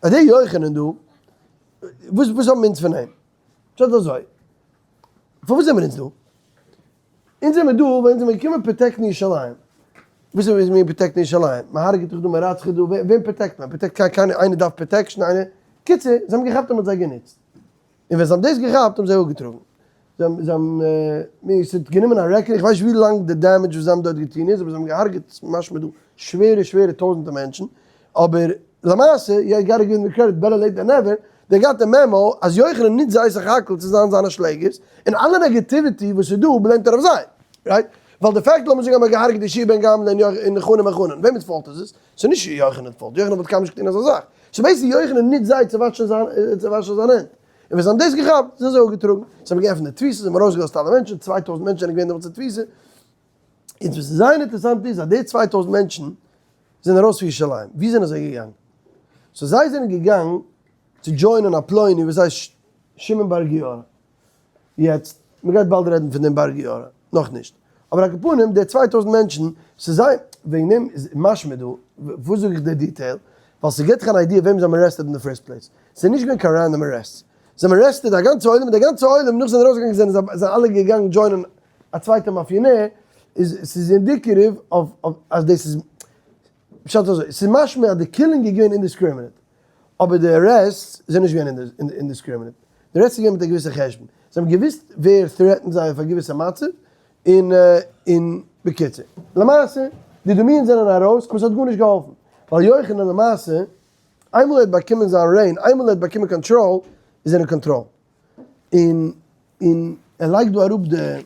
Speaker 1: אז דער יוחנן דא, וואס וואס האבן אונז פון אים? פשט אזוי, פארוואס זעמיר אונז דא? אונז זעמיר דא ווייל אונז זעמיר געקומען protect ן ירושלים. וואס איז מיר protect ן ירושלים? מ'הרג'ט דאך דא, מ'רצח'ט דא, וועם protect מען? protect קיין קיינער, איינער דארף protection, איינער, קיצור, זיי האבן געכאפט אז מ'האט זיי גענוצט. און ווען זיי האבן דאס געכאפט האבן זיי אפגעטראגן. זיי האבן, זיי האבן, מיר, ס'האט גענומען א רעקארד, איך ווייס נישט ווי לאנג די damage וואס זיי האבן דארט געטון איז, אבער זיי האבן געהארגעט משמע דא שווערע שווערע טויזענטער מענטשן, אבער למעשה, you gotta give them credit, better late than never, They got the memo אז יוחנן נוצט זיי סך הכל צו זיין זיינע שלעגערס, און אלע negativity וואס איז דא blame ט ער אויף זיי. Right? ווייל די fact לאמיר זאגן אז מ'האט געהארגעט יהושע בן גמלא און חנן בן חנן, וועמענס fault איז עס? ס'איז נישט יוחנן'ס fault, יוחנן וואלט קיינמאל נישט געטון אזא זאך. So basically יוחנן נוצט זיי צו וואשן זיין צו וואשן זיין הענט. און ווען זיי האבן דאס געכאפט זענען זיי אפגעטראגן. זיי האבן געעפנט די תפיסה, זיי האבן ארויסגעלאזט אלע מענטשן, 2000 מענטשן זענען געווען דעמאלטס אין תפיסה. און וואס איז זייער אינטערעסאנט איז אז די 2000 מענטשן זענען ארויס פון ירושלים. ווי זענען זיי געגאנגען? So זיי זענען געגאנגען צו join ען א פלוני וואס הייסט שמעון בר גיורא. יעצט, מ'גייט באלד רעדן פון דעם בר גיורא, נאכנישט. אבער על כל פנים, די 2000 מענטשן, ס'איז זיי, וועגן דעם איז משמע דא, וואס זאג איך די detail? ווייל ס'געט דיך אן idea וועם זיי האבן arrested אין די first place. ס'איז נישט געווען קיין random arrest. זיי האבן arrested א גאנצע עולם, און די גאנצע עולם נאך זיי זענען ארויסגעגאנגען זענען זיי זענען אלע געגאנגען join ען א צווייטע מאפיאנער, איז ס'איז indicative אויף אז דאס איז, פשט אזוי, ס'איז משמע אז די killing איז געווען indiscriminate, אבער די arrests זענען נישט געווען indiscriminate. די arrests איז געווען מיט א געוויסע חשבון. זיי האבן געוואוסט ווער threaten זיי אויף א געוויסע מצב, און און בקיצור. למעשה, די דומי'ן זענען ארויס, אבער ס'האט גארנישט געהאלפן. ווייל יוחנן למעשה, איינמאל ער האט באקומען זיין reign, איינמאל ער האט באקומען קאנטראל, איז ער אין קאנטראל. און און ער לייגט דא אראפ די.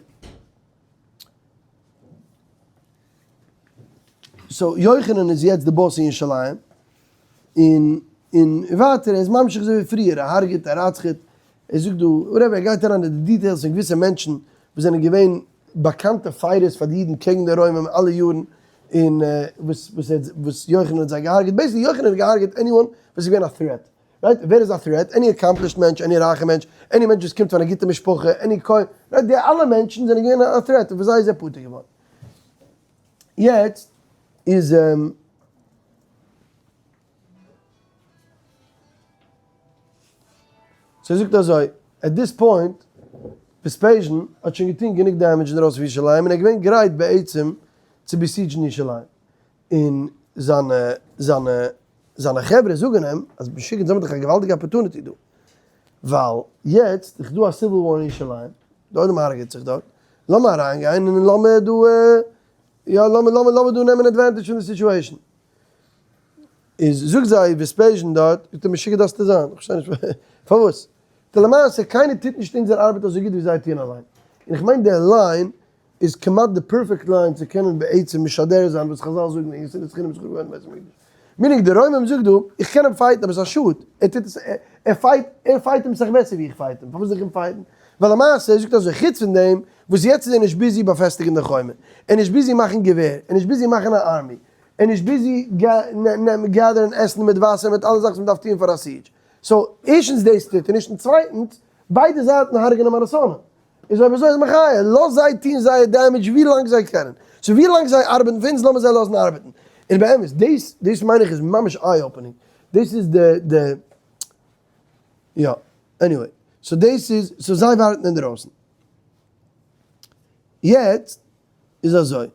Speaker 1: So יוחנן איז יעצט די boss אין ירושלים, און און ווייטער ער איז ממשיך אזוי ווי פריער, ער הרג'עט, ער רצח'עט, ער זאגט דא, רבי ער גייט אריין אין די details פון געוויסע מענטשן וואס זענען געווען באקאנטע fighters פאר די אידן קעגן די רוימים אלע יארן, און וואס וואס ער וואס יוחנן האט זיי געהארגעט, basically יוחנן האט געהארגעט anyone וואס איז געווען א threat, right? ווער איז א threat? Any accomplished מענטש, any רייכע מענטש, any מענטש וואס קומט פון א גוטע משפחה, any כהן, right? די אלע מענטשן זענען געווען א threat און פון זיי איז ער פטור געווארן. יעצט איז. So ער זאגט אזוי, at this point, Vespasian האט שוין געטון גענוג damage אינדרויסן פון ירושלים און ער איז געווען גרייט בעצם צו besiege ן ירושלים. און זיינע זיינע זיינע חברה זאגן אים אז משוגע אונז האבן דאך א געוואלדיגע opportunity דא, ווייל יעצט איז דא א civil war אין ירושלים, די עולם הרג'עט זיך דארט, לאמיר אריינגיין און לאמיר דא יא לאמיר לאמיר לאמיר דא נעמען advantage פון די situation. איז זאגט זיי Vespasian דארט, זאגט ער משוגע דארפסטו זיין, איך פארשטיי נישט פארוואס. די למעשה קיינער טוט נישט אונזער ארבעט אזוי גוט ווי זיי טוען אליין. און איך מיין די line איז כמעט די perfect line צו קענען בעצם משדר זיין וואס חזל זאגן וועגן שנאת חינם איז חרוב געווארן בית המקדש. Meaning די רוימים זאגט דא, איך קען אים fight ן אבער ס'איז א שאד, ער טוט עס, ער fight, ער fight אים סאך בעסער ווי איך fight אים, פארוואס זאל איך אים fight ן? ווייל למעשה ער זאגט אזוי, חוץ פון דעם וואס יעצט איז ער נישט busy באפעסטיגן די חומה, ער איז נישט busy מאכן געווער, ער איז נישט busy מאכן א army, ער איז נישט busy gather ן עסן מיט וואסער מיט אלע זאכן וואס מ'דארף טוען פאר א siege. So ערשטנס דאס טוט ער נישט און צווייטנס ביידע זייטן הרג'נען מיינע שונאים. איז אויב אזוי איז מחיה, לאז זיי טון זייער damage ווי לאנג זיי קענען. So ווי לאנג זיי ארבעטן פאר אונז לאמיר זיי לאזן ארבעטן. און באמת דאס דאס מיין איך איז ממש eye opening. דאס איז די די יא anyway. So דאס איז so זיי ווארטן אינדערויסן. יעצט איז אזוי.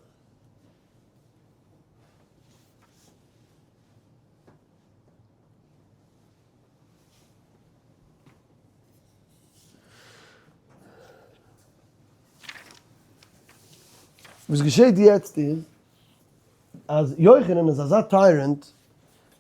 Speaker 1: וואס געשעט יעצט איז אז יוחנן איז אזא tyrant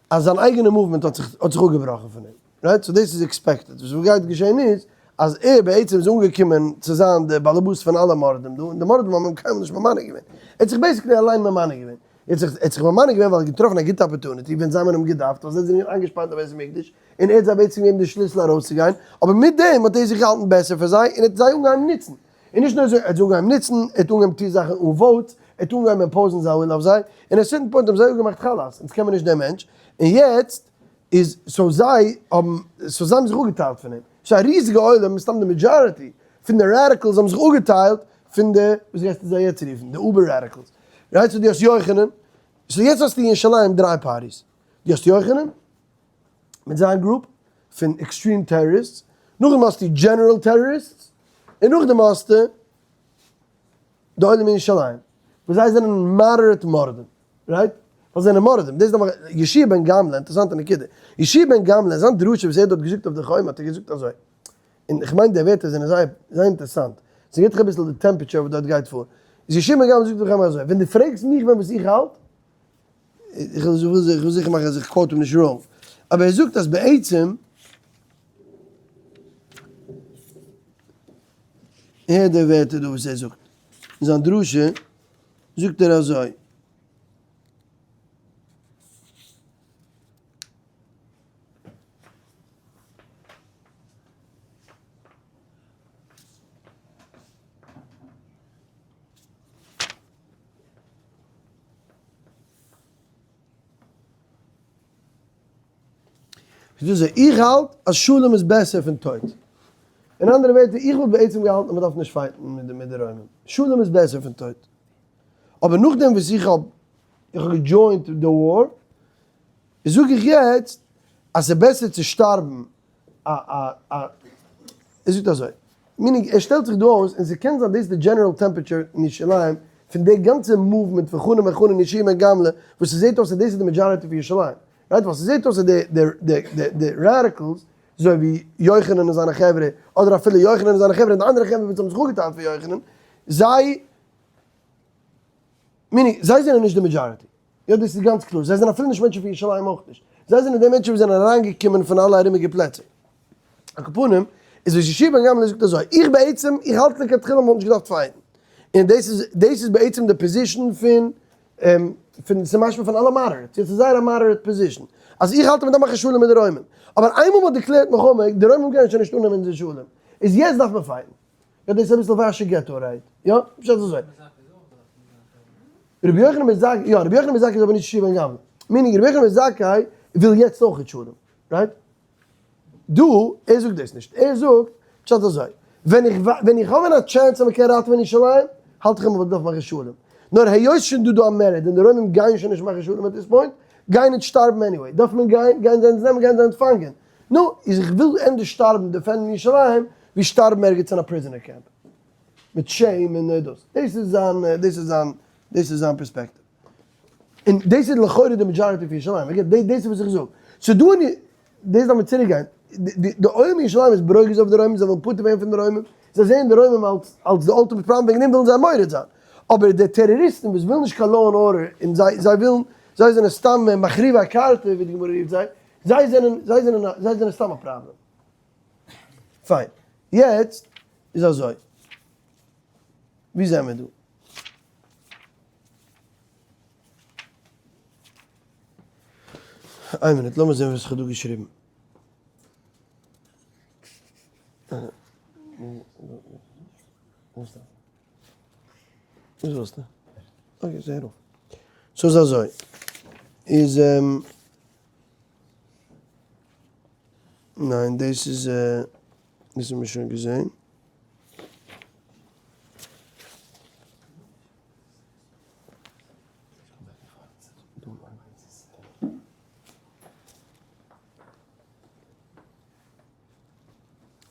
Speaker 1: אז זיין אייגענע movement האט זיך האט זיך אפגעבראכן פון אים, right? So דאס איז expected. וואס גייט געשען איז אז ער בעצם איז אנגעקומען צו זיין די באלעבאס פון אלע מורדים דא, און די מורדים האבן אים קיינמאל נישט ממנה געווען. ער האט זיך basically אליין ממנה געווען. ער האט זיך ער האט זיך ממנה געווען ווייל ער האט געטראפן א גוטע opportunity ווען זיי האבן אים געדארפט, ווייל זיי זענען געווען איינגעשפארט אין בית המקדש, און ער האט זיי בעצם געגעבן די שליסל ארויסצוגיין, אבער מיט דעם האט ער זיך געהאלטן בעסער פאר זיי, און ער האט זיי אנגעהויבן נוצן. און נישט נאר אזוי, ער האט זיי אנגעהויבן נוצן, ער האט אנגעהויבן טון זאכן אן votes, ער האט אנגעהויבן impose ן זיין ווילן אויף זיי, און at certain point האבן זיי אפגעמאכט חלאס, אונז קען מיר נישט דעם מענטש, און יעצט איז so זיי האבן, so זיי האבן זיך אפגעטיילט פון אים. ס'איז א ריזיגע עולם, מסתם די majority פון די radicals האבן זיך אפגעטיילט פון די, וואס גייסטו זיי יעצט רופן, די uber radicals. Right? So דו האסט יוחנן, so יעצט האסטו אין ירושלים דריי parties. דו האסט יוחנן, מיט זיין group פון extreme טעראריסטס, נאכדעם האסטו general טעראריסטס, און נאכדעם האסטו די עולם אין ירושלים, וואס זיי זענען moderate מורדים, right? ווייל זיי זענען מורדים, דאס איז דאך יהושע בן גמלא, אינטערעסאנטע נקודה, יהושע בן גמלא, זיין דרשה וואס ער האט דארט געזאגט אויף די חומה האט ער געזאגט אזוי, און איך מיין די ווערטער זענען זייער זייער אינטערעסאנט, ס'געבט דיך אביסל די temperature וואס דארט גייט פאר, איז יהושע בן גמלא זאגט אויף די חומה אזוי, ווען דו פרעגסט מיך ווען וואס איך האלט, איך וויל זיכער מאכן אז איך quote אים נישט wrong, אבער ער זאגט אז בעצם. הער די ווערטער דא וואס ער זאגט. אין זיין דרשה זאגט ער אזוי. איך האלט אז שלום איז בעסער פון טויט. אין אנדערע ווערטער, איך וואלט בעצם געהאלטן אז מען דארף נישט fight ן מיט די רוימען. שלום איז בעסער פון טויט. אבער נאכדעם וואס איך האב איך האב גע join ט די war, זאג איך יעצט אז ס'איז בעסער צו שטארבן א א א ער זאגט אזוי, meaning ער שטעלט זיך דא אויס, און ס'קען זיין דאס איז די general temperature אין ירושלים, פון די גאנצע movement פון חנן בן חנן יהושע בן גמלא, וואס ס'זעט אויס אז דאס איז די majority פון ירושלים, right? ווייל ס'זעט אויס אז די די די די די radicals, אזוי ווי יוחנן און זיינע חברה, אדער אפילו יוחנן און זיינע חברה און די אנדערע חברה וואס האבן זיך אפגעטיילט פון יוחנן, זיי, meaning זיי זענען נישט די majority. יא דאס איז גאנץ קלאר, זיי זענען אפילו נישט מענטשן פון ירושלים אויך נישט, זיי זענען די מענטשן וואס זענען אריינגעקומען פון אלע ארומיגע פלעצער. על כל פנים, איז וואס יהושע בן גמלא זאגט אזוי, איך בעצם, איך האלט לכתחילה מ'וואלט נישט געדארפט fight ן, און דאס איז, דאס איז בעצם די position פון, פון, ס'איז משמע פון אלע moderates, יעצט איז זייער א moderate position, אז איך האלט אז מ'דארף מאכן שלום מיט די רוימען, אבער איינמאל מ'האט declare ט מלחמה, די רוימען גייען שוין נישט אננעמען אונזער שלום, איז יעצט דארף מען fight ן. יא דאס איז אביסל ווארשע געטא right? יא? פשט אזוי. רבי יוחנן בן זכאי, יא רבי יוחנן בן זכאי איז אבער נישט יהושע בן גמלא. meaning רבי יוחנן בן זכאי וויל יעצט אויכעט שלום. right? דא, ער זאגט דאס נישט. ער זאגט, פשט אזוי. ווען איך ווען איך האב ווען א chance אז מ'קען ראטעווען ירושלים, האלט איך אז מ'וואלט געדארפט מאכן שלום. נאר היות שוין דא דא א מרד און די רוימים גייען שוין נישט מאכן שלום at this point, גייען אונז שטארבן anyway. דארף מען גיין, גייען זיי אונז נעמען, גייען זיי אונז פאנגען. נו, איז איך וויל ענדערש שטארבן defend ן ירושלים, ווי שטארבן ערגעץ אין א prisoner camp. מיט shame און דאס. דאס איז זיין, דאס איז זיין, דאס איז זיין פערספעקטיוו. און דאס איז לכאורה די majority פון ירושלים. again, דאס איז וואס איך זאג. ס'איז דא אין, דאס דארף מען צוריק גיין. די עולם אין ירושלים איז ברוגז אויף די רוימען, זיי ווילן פטור ווערן פון די רוימען. זיי זעען די רוימען אלס אלס די ultimate problem, וועגן דעם ווילן זיי מורד זיין. אבער די טעראריסטן וואס ווילן נישט קיין law and order, און זיי זיי ווילן, זיי זענען סתם מחריבי הקרתא ווי די גמרא רופט זיי, זיי זענען, זיי זענען, זיי זענען סתם א פראבלעם. פיין. יעצט איז אזוי. ווי זעמיר דא? איין מינוט, לאמיר זען וואס איך האב דא געשריבן. וואס ווילסטו? okay, זע ארויף. so איז אזוי. איז ניין דאס איז דאס האבן מיר שוין געזען.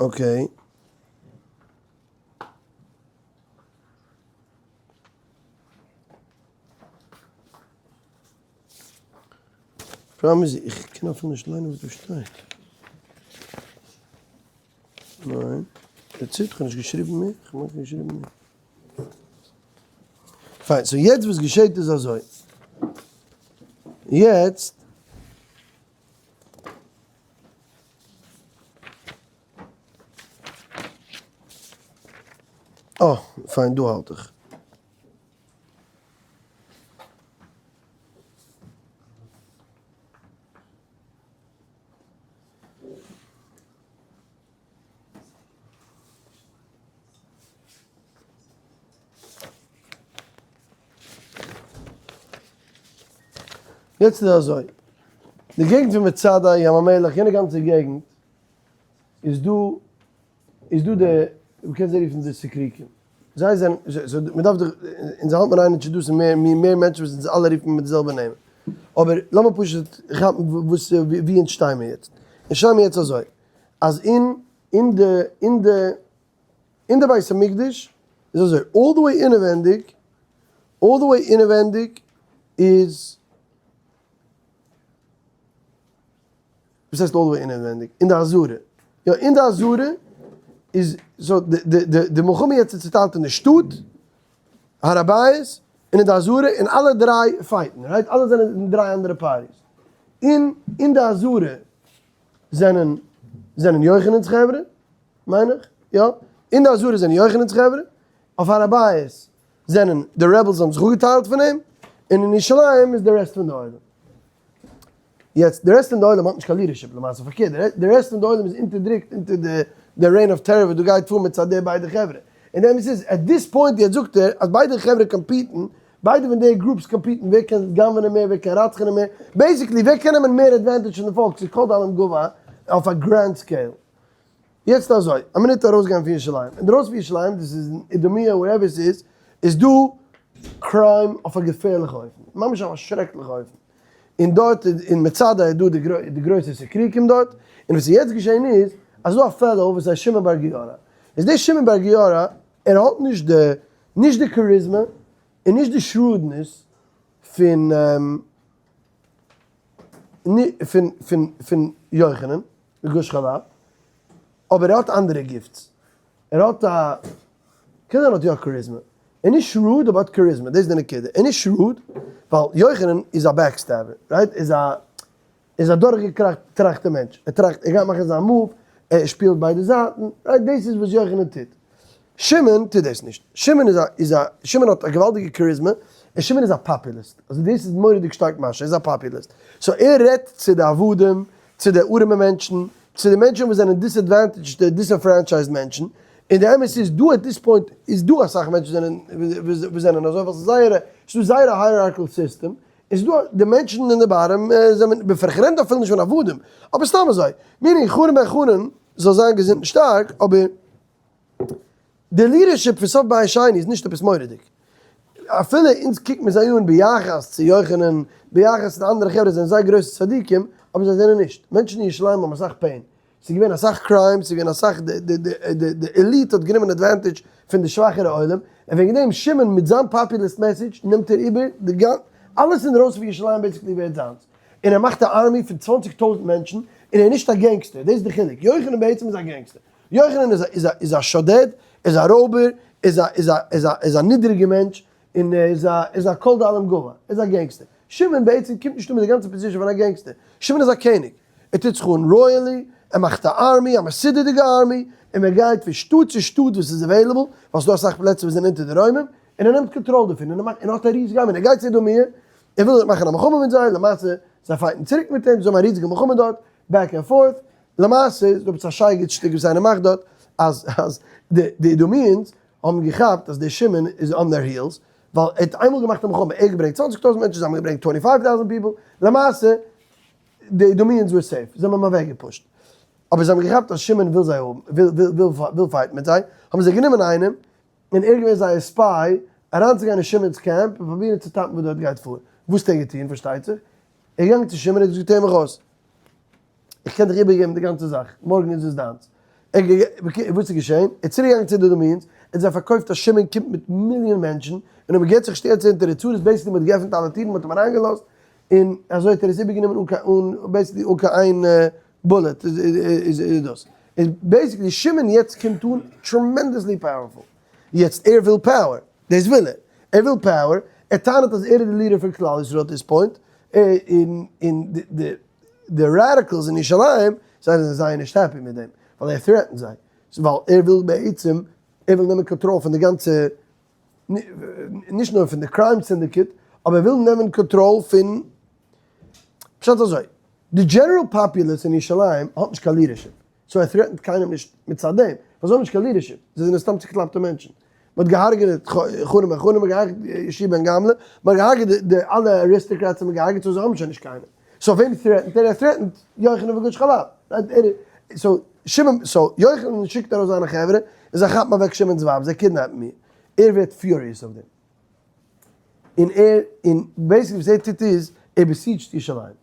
Speaker 1: okay. פראבלעם איז איך קען אפילו נישט ליינען וואס דא שטייט. ניין. that's it, כ'האב נישט געשריבן מער, כ'מיין כ'האב געשריבן מער. פיין, so יעצט וואס געשעט איז אזוי. יעצט. אה, פיין, דא האלט איך. יעצט איז אזוי, די געגנט פון מצדה, ים המלח, יענע גאנצע געגנט, איז דא איז דא די, מ'קען זיי רופן די סיקריקים. זיי זענען, מ'דארף דאך, אונז האלט מיר איין אינטשעדוסן מער מער מענטשן וואס אונז אלע רופן מיט די זעלבע נעמען. אבער לאמיר פשוט כאפן וואס ווי אונז שטיי מיר יעצט. אונז שטיי מיר יעצט אזוי, אז אין אין די אין די אין די בית המקדש איז אזוי, all the way אינעווענדיג, all the way אינעווענדיג איז, וואס הייסט all the way אינעווענדיג? אין די עזרה. יא, אין די עזרה איז, so די די די מלחמה יעצט איז צוטיילט אין די שטאט, הר הבית, און אין די עזרה, און אלע דריי fight ן, right? אלע זענען אין דריי אנדערע parties. אין אין די עזרה זענען זענען יוחנן'ס חברה, מיין איך, יא? אין די עזרה זענען יוחנן'ס חברה, אויף הר הבית זענען די rebels האבן זיך אפגעטיילט פון אים, און אין ירושלים איז די רעסט פון די עולם. יעצט די רעסט פון די עולם האט נישט קיין leadership למעשה, פארקערט די רעסט פון די עולם איז אונטערדריקט אונטער די reign of terror וואס דא גייט פאר מצד די ביידע חברה. און די אמת איז at this point יעצט זאגט ער אז ביידע חברה compete ן, ביידע פון די groups compete ן ווער קען גנב'נען מער ווער קען רצח'נען מער, basically ווער קען נעמען מער advantage פון די פאלק, ס'איז כל דאלים גבר אויף א grand scale. יעצט אזוי, א מינוט ארויסגיין פון ירושלים, אינדרויסן פון ירושלים, דאס איז אין אידומעא wherever ס'איז, איז דא crime אויף א געפערליכע אופן, ממש אויף א שרעקליכע אופן, און דארט אין מצדה איז דא די גרויסע סיקריקים דארט, און וואס איז יעצט געשען איז, אז ס'דא א fellow וואס הייסט שמעון בר גיורא, איז דער שמעון בר גיורא, ער האט נישט די, נישט די charisma, און נישט די shrewdness פון פון פון פון יוחנן. מגוש חלב, אבער ער האט אנדערע gifts, ער האט א, קען זיין ער האט יא charisma, ער איז נישט shrewd אבער האט charisma, דאס איז די נקודה, ער איז נישט shrewd ווייל יוחנן איז א backstabber, right? איז א איז א דורכגעטראכטע מענטש, ער טראכט, ער גייט מאכן זיין move, ער שפילט ביידע זייטן, right? דאס איז וואס יוחנן טוט. שמעון טוט דאס נישט, שמעון איז א איז א, שמעון האט א געוואלדיגע charisma, און שמעון איז א populist, אזוי דאס איז מורא'דיג שטארק משהו, ער איז א populist, so ער רעדט צו די עבדים, צו די ארעמע מענטשן, צו די מענטשן וואס זענען disadvantaged, disenfranchised מענטשן, און די אמת איז דא at this point איז דא אסאך מענטשן זענען וואס זענען אזוי ווייל ס'איז זייער א ס'איז דא זייער א hierarchical system, און ס'איז דא די מענטשן אין די bottom זענען בפרט אפילו נישט פון עבדים, אבער סתם אזוי, meaning חנן בן חנן זאל זיין געזונט און שטארק, אבער. די leadership פון סוף בית שני איז נישט עפעס מורא'דיג. אפילו אונז קוקט מיר זיי אן ביחס צו יוחנן, ביחס צו די אנדערע חברה זענען זיי גרויסע צדיקים, אבער זיי זענען נישט. מענטשן אין ירושלים האבן אסאך pain. ס'איז געווען אסאך crime, ס'איז געווען אסאך, די elite האט גענומען advantage פון די שוואכערע עולם, און וועגן דעם שמעון מיט זיין populist message נעמט ער איבער די גאנ, אלעס אינדרויסן פון ירושלים basically ווערט זיינס. און ער מאכט א army פון 20 טויזנט מענטשן, און ער איז נישט א gangster, דאס איז די חילוק, יוחנן בעצם איז א gangster. יוחנן איז א איז א איז א שודד, איז א רויבער, איז א איז א איז א איז א נידריגע מענטש, און איז א איז א כל דאלים גבר, איז א gangster. שמעון בעצם קומט נישט אן מיט די גאנצע position פון א gangster. שמעון איז א קעניג. ער טוט זיך אן royally, ער מאכט א army, א מסודר'דיגע army, און מען גייט פון שטאט צו שטאט וואס איז available, ווייל ס'דא אסאך פלעצער וואס זענען אונטער די רוימען, און ער נעמט קאנטראל דערפון, און ער מאכט, און ער האט א ריזיגע army, און ער גייט צו אדומיה, ער וויל מאכן א מלחמה מיט זיי, למעשה זיי fight ן צוריק מיט אים, זיי האבן א ריזיגע מלחמה דארט, back and forth, למעשה איז דא עפעס א שייגעץ שטיק וואס איינער מאכט דארט אז אז די די אידומיענס האבן געכאפט אז דער שמעון איז on their heels ווייל ער האט איינמאל געמאכט א מלחמה ער האט געברענגט 20 טויזנט מענטשן זיי האבן געברענגט 25 טויזנט people למעשה די אידומיענס were safe זיי האבן אים אוועק געפושט אבער זיי האבן געכאפט אז שמעון וויל זיי האבן וויל וויל וויל fight ן מיט זיי האבן זיי גענומען איינעם און ער איז געווען זייער spy אריינצוגיין אין שמעון'ס קעמפ און פרובירן צו טאפן וואס דארט גייט פאר וואס האט ער געטון פארשטייט זיך ער איז געגאנגען צו שמעון און האט געזאגט הער מיך אויס איך קען דיך איבערגעבן די גאנצע זאך, מארגן איז עס דיינס. וואס איז געשען? ער איז צוריקגעגאנגען צו די אידומיענס, ער האט זיי פארקויפט אז שמעון קומט מיט מיליאן מענטשן, און אויב מען געבט זיך שטערט אונטער די צרות, basically מען האט געעפנט אלע טירן, מען האט אים אריינגעלאזט, און אזוי האט ער עס איבערגענומען אן קיין, אן, basically אן קיין איין bullet איז דאס. איז basically שמעון יעצט קומט אן tremendously powerful. יעצט ער וויל power, דאס וויל ער, ער וויל power, ער טענה'ט אז ער איז די leader פון כלל ישראל at this point, און די radicals אין ירושלים זענען זייער נישט happy מיט דעם, ווייל ער threaten ט זיי, ווייל ער וויל בעצם, ער וויל נעמען קאנטראל פון די גאנצע, נישט נאר פון די crime syndicate, אבער ער וויל נעמען קאנטראל פון, פשט אזוי, די general populace אין ירושלים האט נישט קיין leadership, so ער threaten ט קיינעם נישט מצד דעם, ווייל זיי האבן נישט קיין leadership, זיי זענען סתם צוקלאפטע מענטשן. מען האט געהארגענעט חנן בן חנן, מען האט געהארגעט יהושע בן גמלא, מען האט געהארגעט די אלע aristocrats האט מען געהארגעט, so זיי האבן שוין נישט קיינעם. so וועם threaten ט ער? ער threaten ט יוחנן וגוש חלב. so שמעון, so יוחנן שיקט ארויס זיינע חברה, און זיי כאפן אוועק שמעון'ס ווייב, זיי kidnap ן איר. ער ווערט furious אויף דעם. און ער, און basically וואס ער טוט איז, ער besiege ט ירושלים.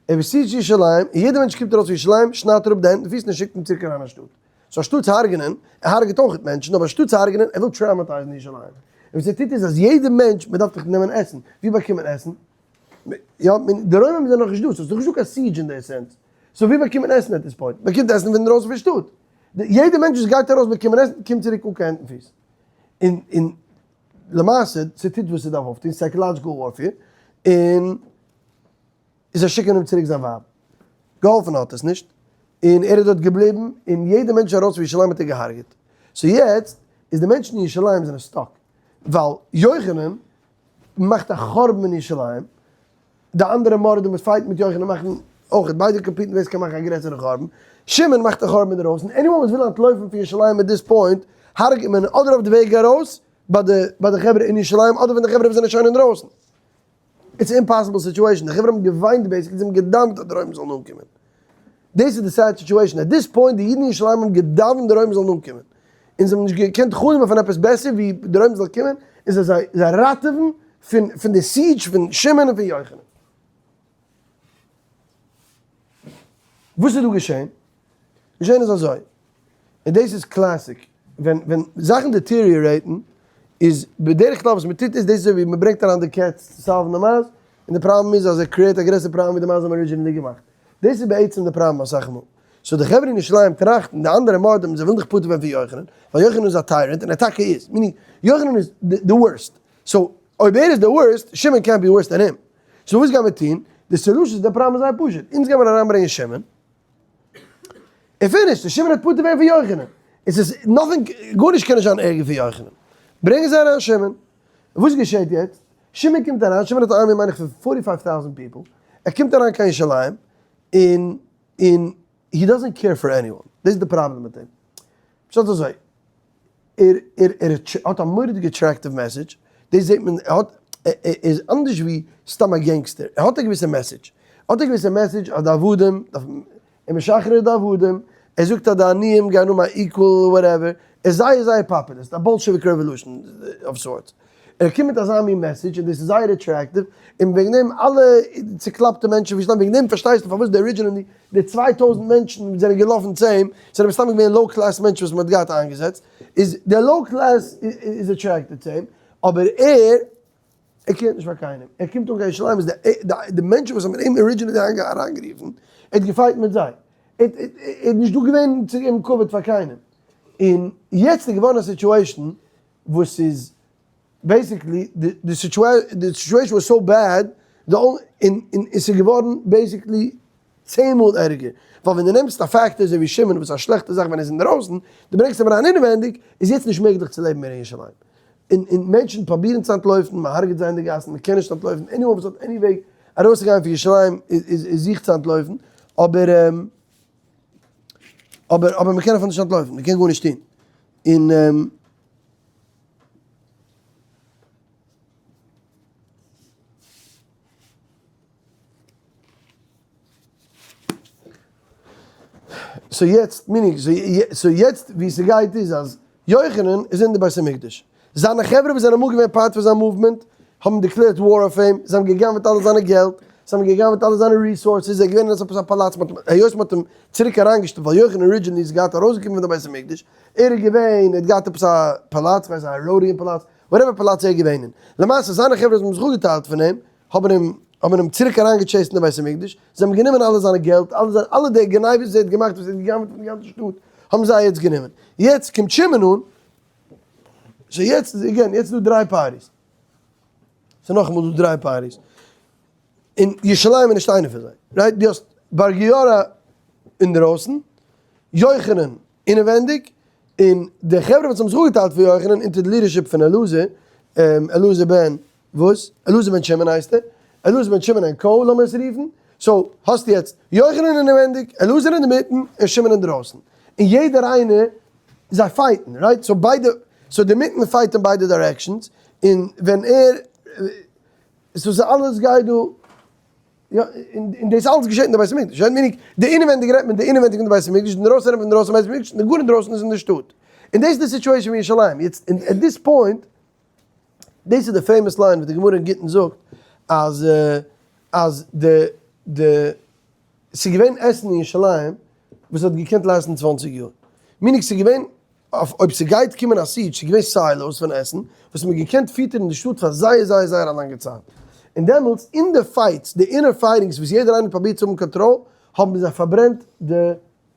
Speaker 1: ער besiege ט ירושלים, און יעדער מענטש קומט ארויס פון ירושלים, שניידט ער אפ די הענט און פיס און שיקט אים צוריק אריין אין שטאט. so אנשטאט צו הרג'נען, ער הרג'עט אויכעט מענטשן, אבער אנשטאט צו הרג'נען, ער וויל traumatize ן ירושלים. און וואס ער טוט איז אז יעדער מענטש, מען דארף דאך נעמען עסן, ווי באקומט מען עסן? יא, די רוימען זענען נאכנישט דא, so ס'איז נאכנישט דא קיין siege אין די sense. so ווי באקומט מען עסן at this point? מען באקומט עסן פון אינדרויסן פון שטאט. יעדער מענטש וואס גייט ארויס באקומען עסן, קומט צוריק אן קיין הענט און פיס. און און למעשה ס'טוט וואס ס'דארף אויפטון, psychological warfare, און זיי שיקן אים צוריק זיין ווייב. געהאלפן האט עס נישט, און ער איז דארט געבליבן, און יעדע מענטש ארויס פון ירושלים האט ער געהארגעט. So יעצט איז די מענטשן אין ירושלים זענען stuck, ווייל יוחנן מאכט א חורבן אין ירושלים, די אנדערע מורדים וואס fight ן מיט יוחנן מאכן אויך, ביידע compete ן ווער ס'קען מאכן א גרעסערע חורבן, שמעון מאכט א חורבן אינדערויסן, anyone וואס וויל אנטלויפן פון ירושלים at this point הרג'ט מען אדער אויף די וועג ארויס ביי די ביי די חברה אין ירושלים אדער פון די חברה וואס זענען שוין אינדרויסן. It's impossible situation, די חברה האבן געוויינט basically, זיי האבן געדאוונט אז די רוימער זאלן אנקומען. דאס איז די sad situation, at this point די אידן אין ירושלים האבן געדאוונט די רוימער זאלן אנקומען, און זיי האבן נישט געקענט חלומ'ען פון עפעס בעסער ווי די רוימער זאל קומען און זיי זיי זיי ראטעווען פון פון די siege פון שמעון און פון יוחנן. וואס איז דא געשען? געשען איז אזוי, און דאס איז classic, ווען ווען זאכן deteriorate ן איז בדרך כלל וואס מען טוט איז דאס איז אזוי ווי מען ברענגט אריין די קעץ צו solve ן די מייז, און די פראבלעם איז אז ער create א גרעסערע פראבלעם ווי די מייז האבן originally געמאכט. דאס איז בעצם די פראבלעם אסאך מאל. So די חברה אין ירושלים טראכטן, די אנדערע מורדים, זיי ווילן דאך פטור ווערן פון יוחנן, ווייל יוחנן איז א tyrant, און ער טאקע איז, meaning יוחנן איז די worst. So אויב ער איז די worst, שמעון קענט בי ווארסט דען אים. So וואס גיימער טון? די solution צו די פראבלעם איז זייער פשוט, אונז גיימער אריינברענגען שמעון, און finish, די שמעון האט פטור ווערן פון יוחנן. עס איז nothing, גארנישט קען נישט זיין ערגער פון יוחנן. ברענגען זיי אריין שמעון. וואס געשעט יעצט? שמעון קומט אריין, שמעון האט א army מיין איך פון forty five thousand people, ער קומט אריין קיין ירושלים, און און he doesn't care for anyone, דאס איז די פראבלעם מיט אים. פשט איז אזוי, ער ער ער האט א מורא'דיגע attractive message, דאס זעט מען, ער האט, ער איז אנדערש ווי סתם א gangster, ער האט א געוויסע message, ער האט א געוויסע message אז די עבדים דארפן, ער משחרר די עבדים, ער זאגט אז די עניים גייען האבן א equal whatever, ער איז זייער זייער populist, א Bolshevik revolution of sorts, ער קומט מיט אזא מין message און דאס איז זייער attractive, און וועגן דעם אלע צוקלאפטע מענטשן ווי סתם וועגן דעם פארשטייסטו פארוואס די originally די 2000 מענטשן זענען געלאפן צו אים, זענען מסתם געווען low class מענטשן וואס מען האט געהאט איינגעזעצט, איז די low class איז attracted צו אים, אבער ער ער care ט נישט פאר קיינעם, ער קומט אן קיין ירושלים איז די די מענטשן וואס האבן אים originally אריינגערופן, ער האט גע fight מיט זיי, ער איז נישט דא געווען צו געבן כבוד פאר קיינעם, און יעצט איז געווארן א situation וואס איז basically די situation was so bad, און עס איז געווארן basically צען מאל ערגער, ווייל ווען דו נעמסט א factor אזוי ווי שמעון וואס איז א שלעכטע זאך ווען ער איז אינדערויסן, דו ברענגסט אים אריין אינעווענדיג, איז יעצט נישט מעגליך צו לעבן מער אין ירושלים. און און מענטשן פרובירן צו אנטלויפן, מען הרג'ט זיי אין די גאסן, מען קען נישט אנטלויפן, anyone וואס האט any וועג ארויסצוגיין פון ירושלים איז זוכט צו אנטלויפן, אבער אבער אבער מען קען אפילו נישט אנטלויפן, מען קען גארנישט טון. און. So יעצט meaning so יעצט ווי ס'גייט איז אז יוחנן איז אין די בית המקדש, זיינע חברה וואס זענען אמאל געווען part פון זיין movement האבן declared war אויף אים, זיי האבן גע'גנב'עט אלע זיינע געלט, זיי האבן גע'גנב'עט אלע זיינע resources, ער איז געווען אין עפעס א פאלאץ, היות מ'האט אים צוריק אריינגעשטעלט ווייל יוחנן originally איז געהאט ארויסגעקומען פון די בית המקדש, ער איז געווען, ער האט געהאט עפעס א פאלאץ, כ'ווייס א Herodian פאלאץ, whatever פאלאץ ער איז געווען אין. למעשה זיינע חברה וואס האבן זיך אפגעטיילט פון אים, האבן אים האבן אים צוריק אריינגע chase ט אין די בית המקדש, זיי האבן גענומען אלע זיינע געלט, אלע זיינע אלע די גניבות וואס ער האט געמאכט וואס ער האט גע'גנב'ט פון די גאנצע שטאט, האבן זיי יעצט גענומען. יעצט קומט שמעון אן, so יעצט איז again, יעצט איז דא דריי parties. ס'איז נאכאמאל דא דריי parties. און ירושלים איז נישט איינער פון זיי. Right? דו האסט בר גיורא אינדרויסן, יוחנן אינעווענדיג, און די חברה וואס האבן זיך אפגעטיילט פון יוחנן אונטער די leadership פון אלעזר, אלעזר בן וואס? אלעזר בן שמעון הייסט ער, אלעזר בן שמעון and co לאמיר עס רופן, so האסטו יעצט יוחנן אינעווענדיג, אלעזר אינדערמיטן, און שמעון אינדרויסן, און יעדער איינער זיי fight ן, right? So ביידע, so אינמיטן fight אין ביידע directions, און ווען ער, so ס'אלעס גייט דא. יא, און דאס אלץ געשעט אין די בית המקדש, right? Meaning, די אינעווענדיג רעדט מען די אינעווענדיג אין די בית המקדש, די אינדרויסן רעדט מען אינדרויסן בית המקדש, און די גאר אינדרויסן איז אין די שטאט. און דאס איז די situation פון ירושלים. יעצט, און at this point, דאס איז די famous line וואס די גמרא אין גיטין זאגט, אז אז די די ס'איז געווען עסן אין ירושלים וואס האט געקענט last ן 20 יאר. Meaning ס'איז געווען אויף אויב ס'גייט קומען א siege, ס'איז געווען silos פון עסן וואס מ'האט געקענט פיטערן די שטאט פאר זייער זייער זייער א לאנגע צייט. און דעמאלטס אין די fights, די inner fightings וואס יעדער איינער פרובירט צו האבן קאנטראל, האבן זיי פארברענט די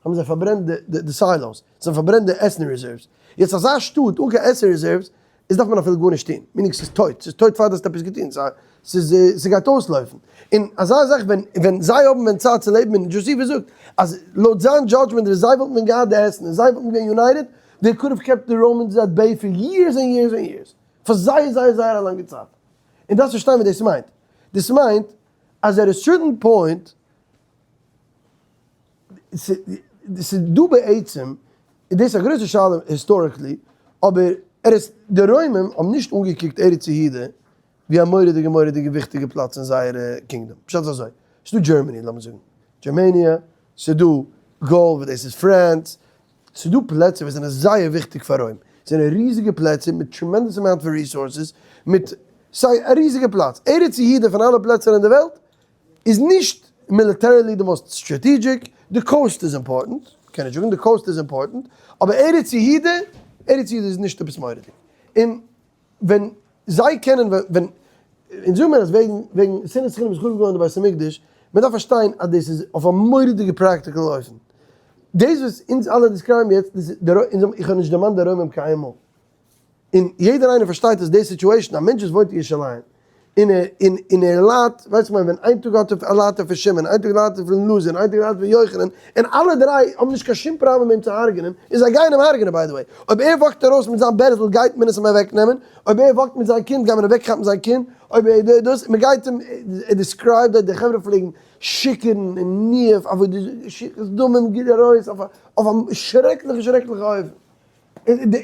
Speaker 1: האבן זיי פארברענט די די silos, זיי האבן פארברענט די עסן reserves. יעצט אזא שטאט אן קיין עסן reserves, איז דארף מען אפילו גארנישט טון, meaning ס'איז טויט, ס'איז טויט פאר דו האסט עפעס געטון, ס'איז ס'גייט אויסלויפן. און אזא זאך ווען ווען זיי האבן ווען צייט צו לעבן, און דזשאסיפוס זאגט אז לויט זיין judgment ווען זיי וואלטן ווען געהאט די עסן און זיי וואלטן געווען united. They could have kept the Romans at bay for years and years and years, פאר זייער זייער זייער א לאנגע צייט. און דארפסט פארשטיין וואס דאס מיינט. דאס מיינט אז at a certain point, ס'איז דא בעצם, און דאס איז א גרויסע שאלה historically, אבער ער איז, די רוימים האבן נישט אנגעקוקט ארץ יהודה ווי א מורא'דיגע מורא'דיגע וויכטיגע פלאץ אין זייערע kingdom. פשט איז אזוי, ס'איז דא Germany, לאמיר זאגן Germania, ס'איז דא Gaul וואס דאס איז France, ס'איז דא פלעצער וואס זענען זייער וויכטיג פאר רוים, זענען ריזיגע פלעצער מיט tremendous amount פון resources, מיט סיי א ריזיגע פלאץ, ארץ יהודה פון אלע פלעצער אין די וועלט איז נישט militarily די most strategic, די coast איז important, קען נישט זאגן די coast איז important, אבער ארץ יהודה, ארץ יהודה איז נישט עפעס מורא'דיג, און ווען זיי קענען ווען אונז זאגן מיר אז וועגן וועגן שנאת חינם איז חרוב געווארן די בית המקדש, מען דארף פארשטיין אז דאס איז אויף א מורא'דיגע practical אופן. דאס וואס אונז אלע describe ן יעצט, דאס איז די אונז האבן, איך האב נישט דערמאנט די רוימים קיינמאל. און יעדער איינער פארשטייט אז די situation, א מענטש וואס וואוינט אין ירושלים, און ער און און ער ליידט, ווייסט איך מיין, ווען איין טאג האט ער ליידט ער פון שמעון, איין טאג ליידט ער פון אלעזר, און איין טאג ליידט ער פון יוחנן, און אלע דריי האבן נישט קיין שום פראבלעם אים צו הרג'נען, און זיי גייען אים הרג'נען by the way. אויב ער walk ט ארויס מיט זיין בערזל גייט מען עס אים אוועק נעמען, אויב ער walk ט מיט זיין קינד גייט מען אוועק כאפן זיין קינד, אויב ער דאס, מען גייט אים, ער describe ט אז די חברה פלעגן שיכור'ן און ניאוף, עבודה שפיכות דמים גילוי עריות אויף א שרעקליכע שרעקליכע אופן.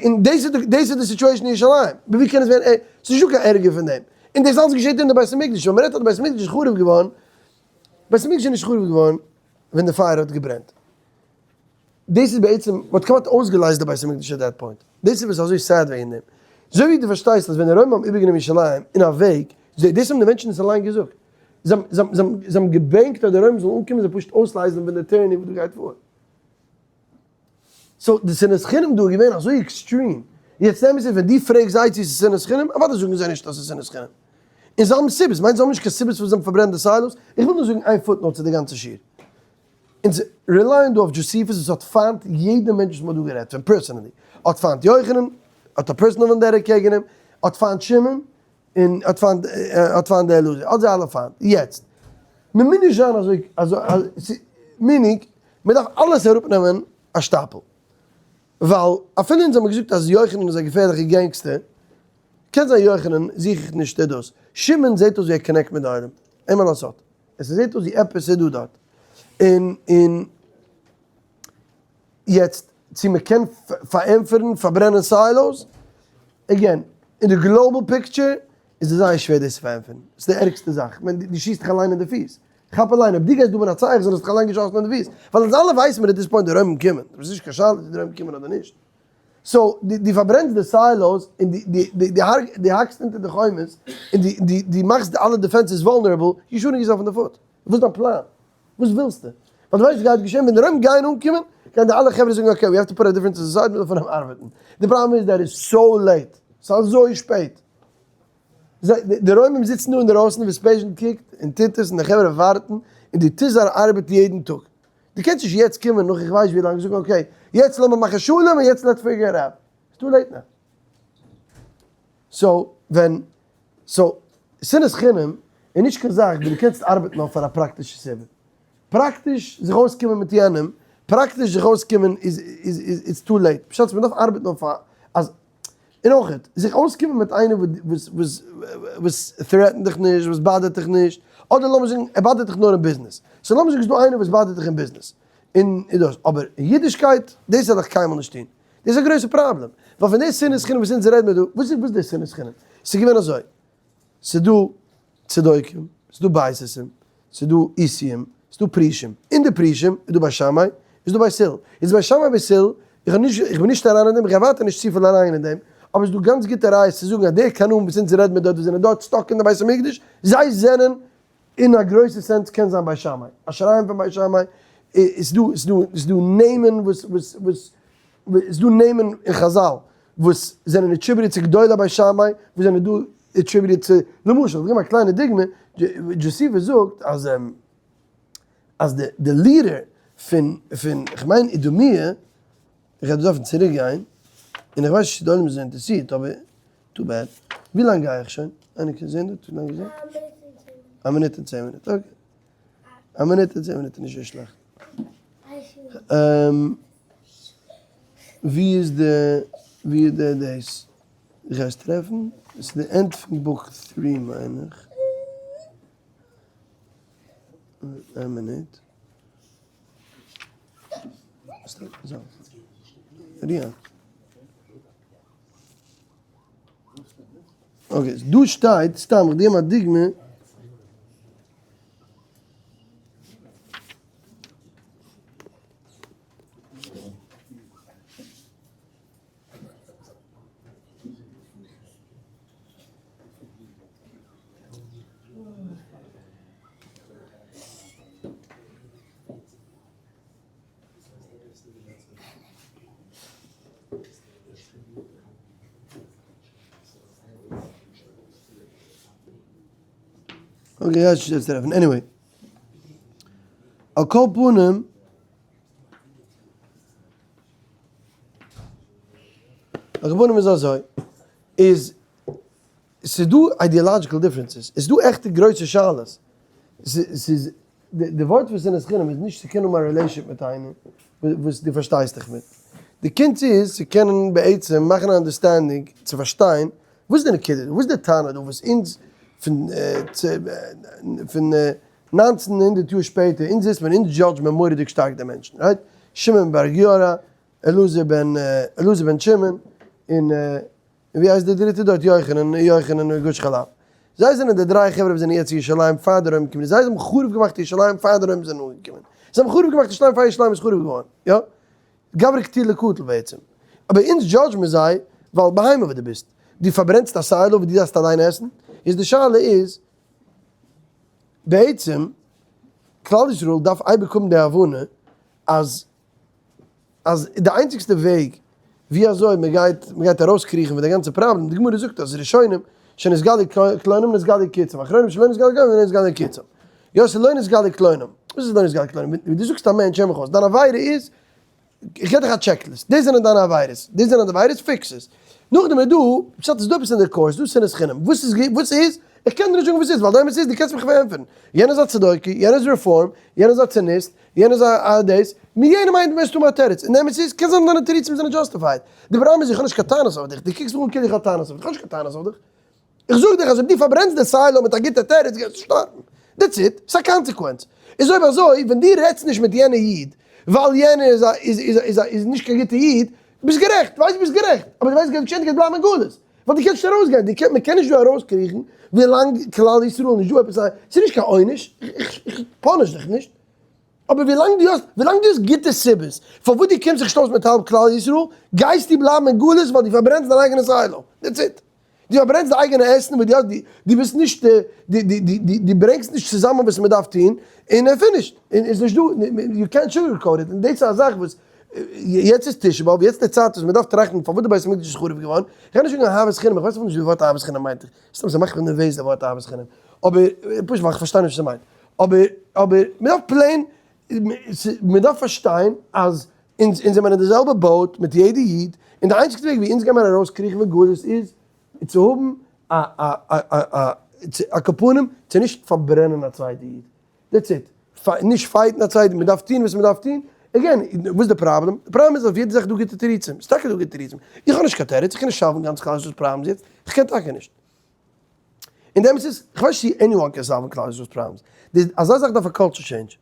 Speaker 1: און דאס איז דאס איז די situation אין ירושלים, ווי קען עס ווערן, ס'איז נישטא קיין ערגער פון דעם, און דאס אלץ געשעט אין די בית המקדש, ווען מ'רעדט אז די בית המקדש איז חרוב געווארן, בית המקדש איז נישט חרוב געווארן ווען די פייער האט געברענט, דאס איז בעצם, מ'האט כמעט אויסגעלייזט די בית המקדש at that point, דאס איז וואס איז אזוי sad וועגן דעם, אזוי ווי דו פארשטייסט אז ווען די רוימער האבן איבערגענומען ירושלים אין א וועג, דאס האבן די מענטשן עס אליין געזאגט, זיי האבן געבענקט אז די רוימער זאלן אנקומען זיי פשוט אויסלייזן פון די tyranny וואס דא גייט פאר. So די שנאת חינם דא איז געווען אזוי extreme, יעצט נעם עס ווען דו פרעגסט זיי צו ס'איז שנאת חינם, אוודאי זאגן זיי נישט אז ס'איז שנאת חינם. און זיי האבן סיבות, מיינסט זיי האבן נישט קיין סיבות פארוואס זיי האבן פארברענט די silos? איך וויל נאר זאגן איין footnote צו די גאנצע שיעור. אונז rely ען דא אויף דזשאסיפוס וואס האט פיינט יעדע מענטש וואס מ'האט דא גערעדט פון personally. האט פיינט יוחנן, האט א personal vendetta קעגן אים, האט פיינט שמעון, און האט פיינט האט פיינט די אלעזר, האט זיי אלע פיינט. יעצט, מ'מוז נישט זיין אזוי אזוי meaning, מ'דארף אלעס אראפנעמען א שטאפל. ווייל אפילו אונז האבן געזאגט אז יוחנן איז א געפערליכע gangster, קען זיין יוחנן זוך איך נישט דאס. שמעון זעט אויס ווי ער connect מיט די עולם. אין מה לעשות. עס זעט אויס ווי עפעס איז דא דארט. און און יעצט צו מען קען פארענטפערן פארברענען silos, again, אין די global picture איז עס זייער שווער דאס צו פארענטפערן. עס איז די ערגסטע זאך. כ'מיין דו שיסט דיך אליין אין די פיס. כאפ אליין, אויב דו גייסט דא מנצח זיין האסטו דיך אליין געשאסן אין די פיס. ווייל אונז אלע ווייסן מיר at this point די רוימים קומען. עס איז נישט קיין שאלה צו די רוימים קומען אדער נישט. So דו פארברענסט די silos און דו האקסט אונטער די חומות און דו מאכסט אלע defenses vulnerable, you shooting yourself אין די foot. וואס איז דיין פלאן? וואס ווילסטו? ווייל דו ווייסט וואס גייט געשען ווען די רוים גייען אנקומען, גייען די אלע חברה זאגן okay, we have to put our differences aside, מיר דארפן ארבעטן. די פראבלעם איז that is so late, ס'איז אזוי שפעט. די רוימים זיצן דא אינדערויסן וועספעזשן קוקט און טיטוס און די חברה ווארטן און דו טוסט זייער ארבעט יעדן טאג. דו קענסט נישט יעצט קומען נאך איך ווייס ווי לאנג זאגן okay יעצט לאמיר מאכן שלום און יעצט let's figure it out. It's too late now. So ווען so שנאת חינם איז נישט קיין זאך ווי דו קענסט ארבעטן אויף פאר א פראקטישע סיבה. פראקטיש זיך אויסקומען מיט יענעם, פראקטיש זיך אויסקומען איז איז איז it's too late. פשט איז מען דארף ארבעטן אויף א אז און אויך זיך אויסקומען מיט איינער וואס וואס וואס threaten ט דיך נישט, וואס bother ט דיך נישט, אדער לאמיר זאגן ער bother ט דיך נאר אין ביזנעס. So לאמיר זאגן ס'איז דא איינער וואס bother ט דיך אין ביזנעס און דאס, אבער אין אידישקייט דאס וועל איך קיינמאל נישט טון. דאס איז א גרויסע פראבלעם, ווייל פון די שנאת חינם וואס אונז רעד מיר דא, וואס איז וואס די שנאת חינם? ס'איז געווען אזוי, ס'איז דא צדוקים, ס'איז דא בייתוסים, ס'איז דא איסיים, ס'איז דא פרושים, אין די פרושים איז דא בית שמאי, איז דא בית הלל, איז בית שמאי בית הלל, איך האב נישט, איך בין נישט אריין אין דעם, איך גיי ווייטער נישט צופיל אריין אין דעם, אבער ס'איז דא גאנץ גוטע ראיות צו זאגן אז די קנאים וואס אונז רעד מיר דארט וואס זענען דארט stuck אין די בית המקדש, זיי זענען אין א גרויסע sense קען זיין בית שמאי, א שריים פון בית שמאי, איז דא איז דא איז דא נעמען וואס וואס וואס איז דא נעמען אין חזל וואס זענען attributed צו גדולי בית שמאי, וואס זענען דא attributed צו, למשל, איך געב א קליינע דוגמא, דזשאסיפוס זאגט אז אז די די leader פון פון כ'מיין אידומיה, איך וועל דארפן צוריק גיין, און איך ווייס נישט צו די עולם איז אינטערסירט אבער too bad. ווי לאנג גיי איך שוין? איינער קען זעהן דארט ווי לאנג איך גיי? א מינוט און צען מינוט. א מינוט און צען מינוט, okay. א מינוט און צען מינוט איז נישט אזוי שלעכט. ווי איז די ווי איז די דאס? איך גיי עס טרעפן, עס איז די end פון book three מיין איך. איין מינוט. okay, דא שטייט, סתם איך געב א דוגמא. okay, איך ווייס נישט ווי עס צו טרעפן, anyway. על כל פנים. על כל פנים איז אזוי, איז ס'איז דא ideological differences, עס איז דא עכטע גרויסע שאלות, ס'איז די ווארט פון שנאת חינם איז נישט צו קענען האבן א relationship מיט איינעם וואס דו פארשטייסט דיך מיט, די קונץ איז צו קענען בעצם מאכן א understanding צו פארשטיין וואס איז די נקודה, וואס איז די טענה דא וואס אונז פון פון 1900 יאר שפעטער אונז זיצט מען אונז judge מען מורא'דיג שטארק די מענטשן, right? שמעון בר גיורא, אלעזר בן אלעזר בן שמעון, און ווי הייסט דער דריטער דארט? יוחנן, יוחנן גוש חלב. זיי זענען די דריי חברה וואס זענען יעצט אין ירושלים פאר די רוימער קומען. זיי האבן חרוב געמאכט ירושלים פאר די רוימער זענען אנגעקומען. זיי האבן חרוב געמאכט ירושלים פאר ירושלים איז חרוב געווארן. יא. גברא קטילא קטיל בעצם. אבער אונז judge מיר זיי ווייל בהמה וואס דו ביסט. דו פארברענסט א silo וואס דו דארפסט אליין עסן. איז די שאלה איז בעצם כלל ישראל דארף אייביג האבן די הבנה אז אז די איינציגסטע וועג ווי אזוי מען גייט מען גייט ארויסקריכן פון די גאנצע פראבלעם, די גמרא זאגט אז ראשונים שנתגלו קלונם נתגלו קיצם, אחרונים שלא נתגלו קלונם לא נתגלו קיצם. יא ס'איז לא נתגלו קלונם. וואס איז לא נתגלו קלונם? ווען דו זאגסט א מענטש הער מיך אויס, דיין עבירה איז, איך געב דיך א checklist, דאס זענען דיינע עבירות, דאס זענען די עבירות, fix עס. נאכדעם איז דא, פשט איז דא עפעס אין די קורס, דא שנאת חינם, וואס איז וואס איז? איך קען דיר נישט זאגן וואס איז, ווייל די אמת איז דו קענסט מיך פארענטפערן. יענער איז א צדוקי, יענער איז רעפארם, יענער איז א ציוניסט, יענער איז א דאס, מיט יענעם איינעם וועסטו האבן א תירוץ, און די אמת איז, קען זיין דיינע תירוצים זענען justified, די פראבלעם איז איך האב נישט קיין טענות אויף דיך, דו קוקסט מיך אן כאילו איך האב טענות אויף דיך, איך האב נישט קיין טענות אויף דיך, איך זאג דיך אז אויב דו פארברענסט די silo מיט א גוטע תירוץ גייסטו שטארבן, that's it, ס'איז א consequence, איז אויב אזוי ווען דו רעדסט נישט מיט יענע איד ווייל יענער איז א איז איז איז נישט קיין גוטע איד, ביסט גערעכט, ווייסט ביסט גערעכט, אבער דו ווייסט גייסט גייסט בלייבן אין גלות. ווייל דו קענסט נישט ארויסגיין, דו קען, מען קען נישט דא ארויסקריכן ווילאנג כלל ישראל נישט דא עפעס א, ס'איז נישט קיין עונש, איך איך punish דיך נישט, אבער ווילאנג דו האסט, ווילאנג דו האסט גוטע סיבות פארוואס דו קומסט זיך נישט אויס מיט האלב כלל ישראל, גייסטו בלייבן אין גלות ווייל דו פארברענסט דיין אייגענע silo, that's it. דו פארברענסט די אייגענע עסן וואס דו האסט, דו ביסט נישט, דו דו דו דו ברענגסט נישט צוזאמען וואס מען דארף טון, און finished, און איז נישט דא, יו קענט שוגער קאוט איט, און דאס איז א זאך וואס יעצט איז תשעה באב, יעצט די צייט וואס מען דארף טראכטן פארוואס די בית המקדש איז חרוב געווארן, איך גיי נישט זאגן אהבת חינם, איך ווייס אפילו נישט ווי די ווארט אהבת חינם מיינט, סתם ס'מאכט מיך נערוועז די ווארט אהבת חינם, אבער פשוט ווייל איך פארשטיי נישט וואס ס'מיינט, אבער אבער מען דארף plain, מען דארף פארשטיין אז אונז אונז זעמער אין די זעלבע boat מיט יעדע איד, און די איינציגסטע וועג ווי אונז גיימער ארויסקריכן פון גלות איז צו האבן א א א א א כפנים צו נישט פארברענען א צווייטע איד. that's it. נישט fight ן א צווייטן, מען דארף טון וואס מען דארף טון. again, וואס איז די פראבלעם? די פראבלעם איז אויף יעדע זאך איז דא גוטע תירוצים. ס'איז טאקע דא גוטע תירוצים. איך האב נישט קיין תירוץ, איך קען נישט solve ן גאנץ כלל ישראל'ס problems יעצט. איך קען טאקע נישט. און די אמת איז, איך ווייס נישט צו anyone קען solve ן כלל ישראל'ס problems. אזא זאך דארף א culture change.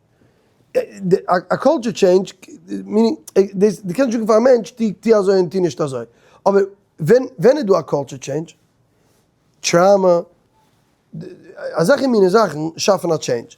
Speaker 1: א culture change, meaning, דאס, דו קענסט נישט זאגן פאר א מענטש, טו אזוי און טו נישט אזוי. אבער ווען ווען איז דא א culture change? trauma, אזעלכע מיני זאכן שאפן א change.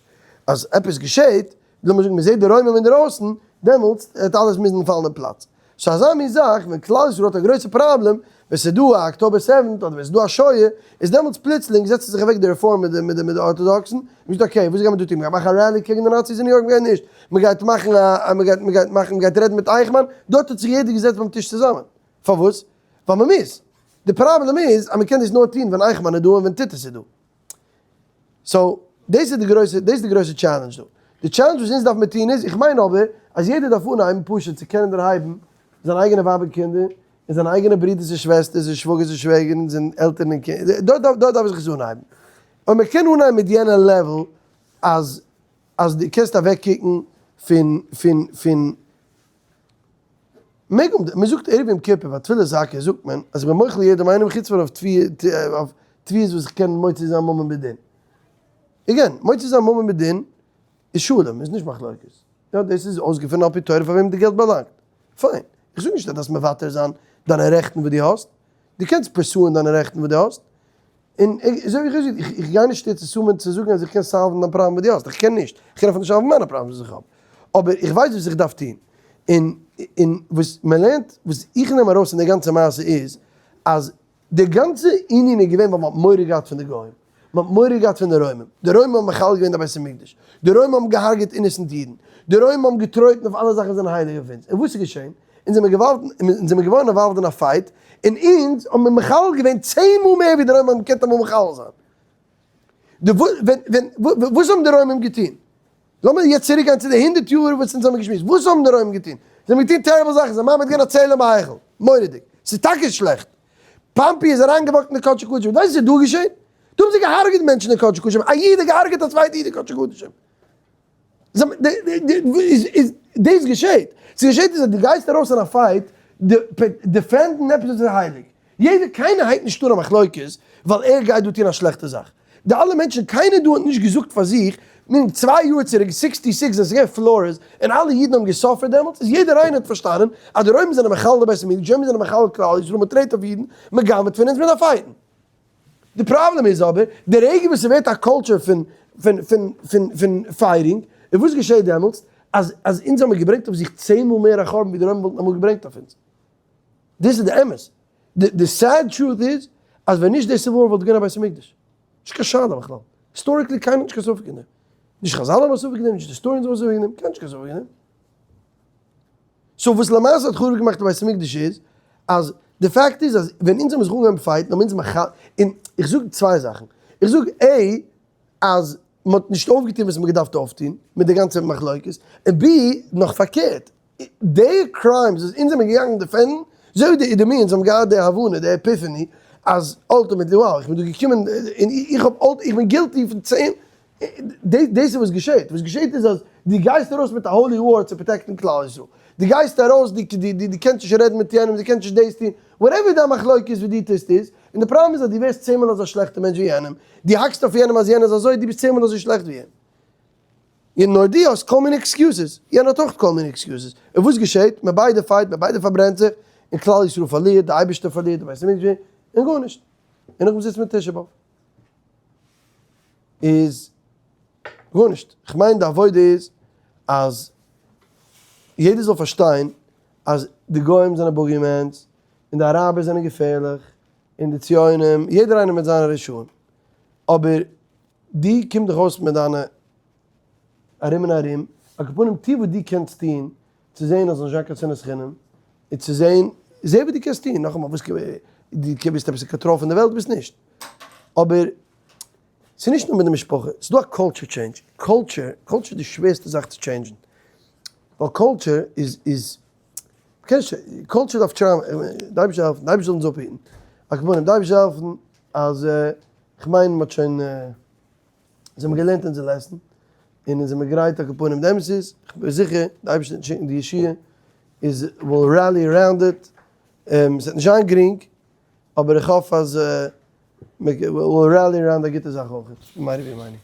Speaker 1: אז עפעס געשעט, לאמיר זאגן מ'זעט די רוימים אינדערויסן, דעמאלטס וועט אלעס מוזן פאלן אין פלאץ. so אזא מין זאך, ווען כלל ישראל האט א גרויסע פראבלעם, ווען ס'איז דא א October seventh אדער ווען ס'איז דא א שואה, איז דעמאלטס פלוצלינג זעצן זיך אוועק די רעפארם מיט די מיט די ארטאדאקסן, און מ'זאגט okay, וואס גיימער דא טון? מ'גייט מאכן א rally קעגן די נאציס אין ניו יארק? מ'גייט נישט. מ'גייט מאכן א מ'גייט מ'גייט מאכן מ'גייט רעדן מיט אייכמאן? דארט האט זיך יעדער געזעצט ביים טיש צוזאמען. פארוואס? ווייל מ'מוז. די פראבלעם איז אז מ'קען דאס נאר טון ווען אייכמאן איז דא און ווען טיטוס איז דא. so דאס איז די גרויסע, דאס איז די גרויסע challenge דא. די challenge וואס אונז דארף מיר טון איז, איך מיין אבער אז יעדער דארף אנהייבן פשוט צו קענען דערהייבן זיין אייגענע ווייב און קינדער, און זיינע אייגענע ברודערס און שוועסטערס און שוואגערס און שוועגערינס און עלטערן און קינדער, דארט דארף דארט דארף זיך עס אנהייבן. אויב מען קען אנהייבן מיט יענע level אז אז דו קענסט אוועקקוקן פון פון פון. מעג האבן, מען זאגט ערב יום כיפור ביי תפילת זכה זאגט מען אז איך בין מוחל יעדעם איינעם חוץ פון אויף תביעות וואס איך קען מוציא זיין ממון בדין. again, מוציא זיין ממון בדין איז שלום, איז נישט מחלוקת. יא, דאס איז אויסגעפונען על פי תורה פאר וועם די געלט באלאנגט. פיין. איך זאג נישט אז דארפסט מוותר זיין דיינע רעכטן וואס דו האסט. דו קענסט pursue ען דיינע רעכטן וואס דו האסט. און אזוי ווי איך האב געזאגט, איך גיי נישט יעצט assume ען צו זאגן אז איך קען solve ן דיין פראבלעם וואס דו האסט. איך קען נישט. איך קען אפילו נישט solve ן מיינע problems וואס איך האב. אבער איך ווייס וואס איך דארף טון. און און וואס מען לערנט, וואס איך נעם ארויס פון די גאנצע מעשה איז, אז די גאנצע ענין איז געווען ווייל מען האט מורא געהאט פון די גוים, מען האט מורא געהאט פון די רוימים, די רוימים האבן מחלל געווען די בית המקדש, די רוימים האבן געהארגעט innocent אידן, די רוימים האבן געטרויטן אויף אלע זאכן וואס זענען הייליג אויף אונז, און וואס איז געשען? אונז זעמיר געווארן, אונז זעמיר געווארן involved אין א fight, און אונז האבן מיר מחלל געווען 10 מאל מער ווי די רוימים האבן געקענט אמאל מחלל זיין. די ווען ווען וואס האבן די רוימים געטון? לאמיר יעצט צוריק גיין צו די 100 יאר וואס אונז האבן געשמועסט, וואס האבן די רוימים געטון? זיי האבן געטון terrible זאכן, זיי האבן מעמיד געווען א צלם בהיכל, מורא'דיג, ס'איז טאקע שלעכט, פאמפי איז אריינגע walk ט אין די קדשי קדשים, ווייסט וואס איז דא געשען? דא האבן זיי געהארגעט מענטשן אין קדשי קדשים, א איד האט געהארגעט א צווייטע איד אין קדשי קדשים. איז דאס געשעט? ס'געשעט איז אז דו גייסט ארויס אין א fight defend ן עפעס וואס איז הייליג. יעדער, קיינער הייבט נישט אן א מחלוקת ווייל ער גייט דא טון א שלעכטע זאך. די אלע מענטשן, קיינער דא האט נישט געזאגט פאר זיך, מין 2 יאר צוריק, 66, ווען ס'איז געווען פלארעס, און אלע אידן האבן גע suffer ט דעמאלטס, איז יעדער איינער האט פארשטאנען אז די רוימער זענען מחלל די בית המקדש, רוימער זענען מחלל כלל ישראל, מ'טרעט אויף אידן, מ'גנב'ט פון אונז, מ'דארף fight ן. די פראבלעם איז אבער, די רגע וואס ס'ווערט א culture פון פון פון פון פון fighting, און וואס געשעט דעמאלטס? אז אז אונז האמיר געברענגט אויף זיך 10 מאל מער א חורבן ווי די רוימער וואלטן אמאל געברענגט אויף אונז. דאס איז די אמת. די די sad truth איז, אז ווען נישט די civil war וואלט געווען א בית המקדש. נישט קיין שאלה בכלל. historically קיינער האט נישט קיין ספק אין דעם. נישט חזל האבן א ספק אין דעם, נישט די historians האבן א ספק אין דעם, קיינער האט נישט קיין ספק אין דעם. so וואס למעשה האט חרוב געמאכט די בית המקדש איז, אז די פאקט איז אז ווען אונז האבן זיך אנגעהויבן fight ן האבן אונז מחל, און איך זאג צוויי זאכן, איך זאג א אז מען האט נישט אויפגעטון וואס מען האט געדארפט אויפטון מיט די גאנצע מחלוקת, און ב נאך פארקערט, די crimes וואס אונז זעמיר געגאנגען defend ן, אזוי ווי די אידומיענס האבן געהאט די הבנה, די epiphany, אז ultimately wow איך בין דא געקומען און איך האב איך בין guilty פון 10 דאס איז וואס געשעט, וואס געשעט איז אז דו גייסט ארויס מיט א holy war צו protect ן כלל ישראל, דו גייסט ארויס, דו דו קענסט נישט רעדן מיט יענעם, דו קענסט נישט דאס טון, whatever דיין מחלוקת איז וואס דו טוסט איז, און די פראבלעם איז אז דו ווערסט 10 מאל אזא שלעכטע מענטש ווי יענעם, דו האקסט אויף יענעם אז יענער איז אזוי, דו ביסט 10 מאל אזוי שלעכט ווי אים. און נאר דו האסט כל מיני excuses, יענער האט אויך כל מיני excuses, און וואס געשעט? מען ביידע fight, מען ביידע פארברענט זיך, און כלל ישראל פארלירט, די אייבערשטער פארלירט, די בית המקדש, און גארנישט. און נאכדעם זיצט מען תשעה באב. איז גארנישט. כ'מיין די עבודה איז אז יעדער זאל פארשטיין אז די גוים זענען boogeymans, און די אראבער זענען געפערליך, און די ציונים, יעדער איינער מיט זיינע רשעים. אבער דו קום דיך אויס מיט דיינע ארום און ארום, על כל פנים טו וואס דו קענסט טון צו זען אז ס'זאל נישט זיין קיין שנאת חינם, און צו זען, זע וואס דו קענסט טון, נאכאמאל, וואס דו ביסט עפעס אין קאנטראל פון די וועלט? ביסט נישט. אבער ס'איז נישט נאר מיט די משפחה, ס'איז דא א culture change, culture, culture איז די שווערסטע זאך צו change ן, ווייל culture איז איז, מ'קען נישט, culture דארף try ען, די אייבערשטער זאל העלפן, די אייבערשטער זאל אונז אפהיטן, על כל פנים, די אייבערשטער זאל העלפן אז, כ'מיין מ'האט שוין, אונז האבן געלערנט אונזער lesson, און אונז זעמיר גרייט על כל פנים, די אמת איז, כ'בין זיכער, די אייבערשטער וועט שיקן די ישועה, איז we'll rally around it, ס'וועט נישט זיין גרינג, אבער איך האף אז we'll rally around א גוטע זאך אויך, ממילא ווי מיין איך.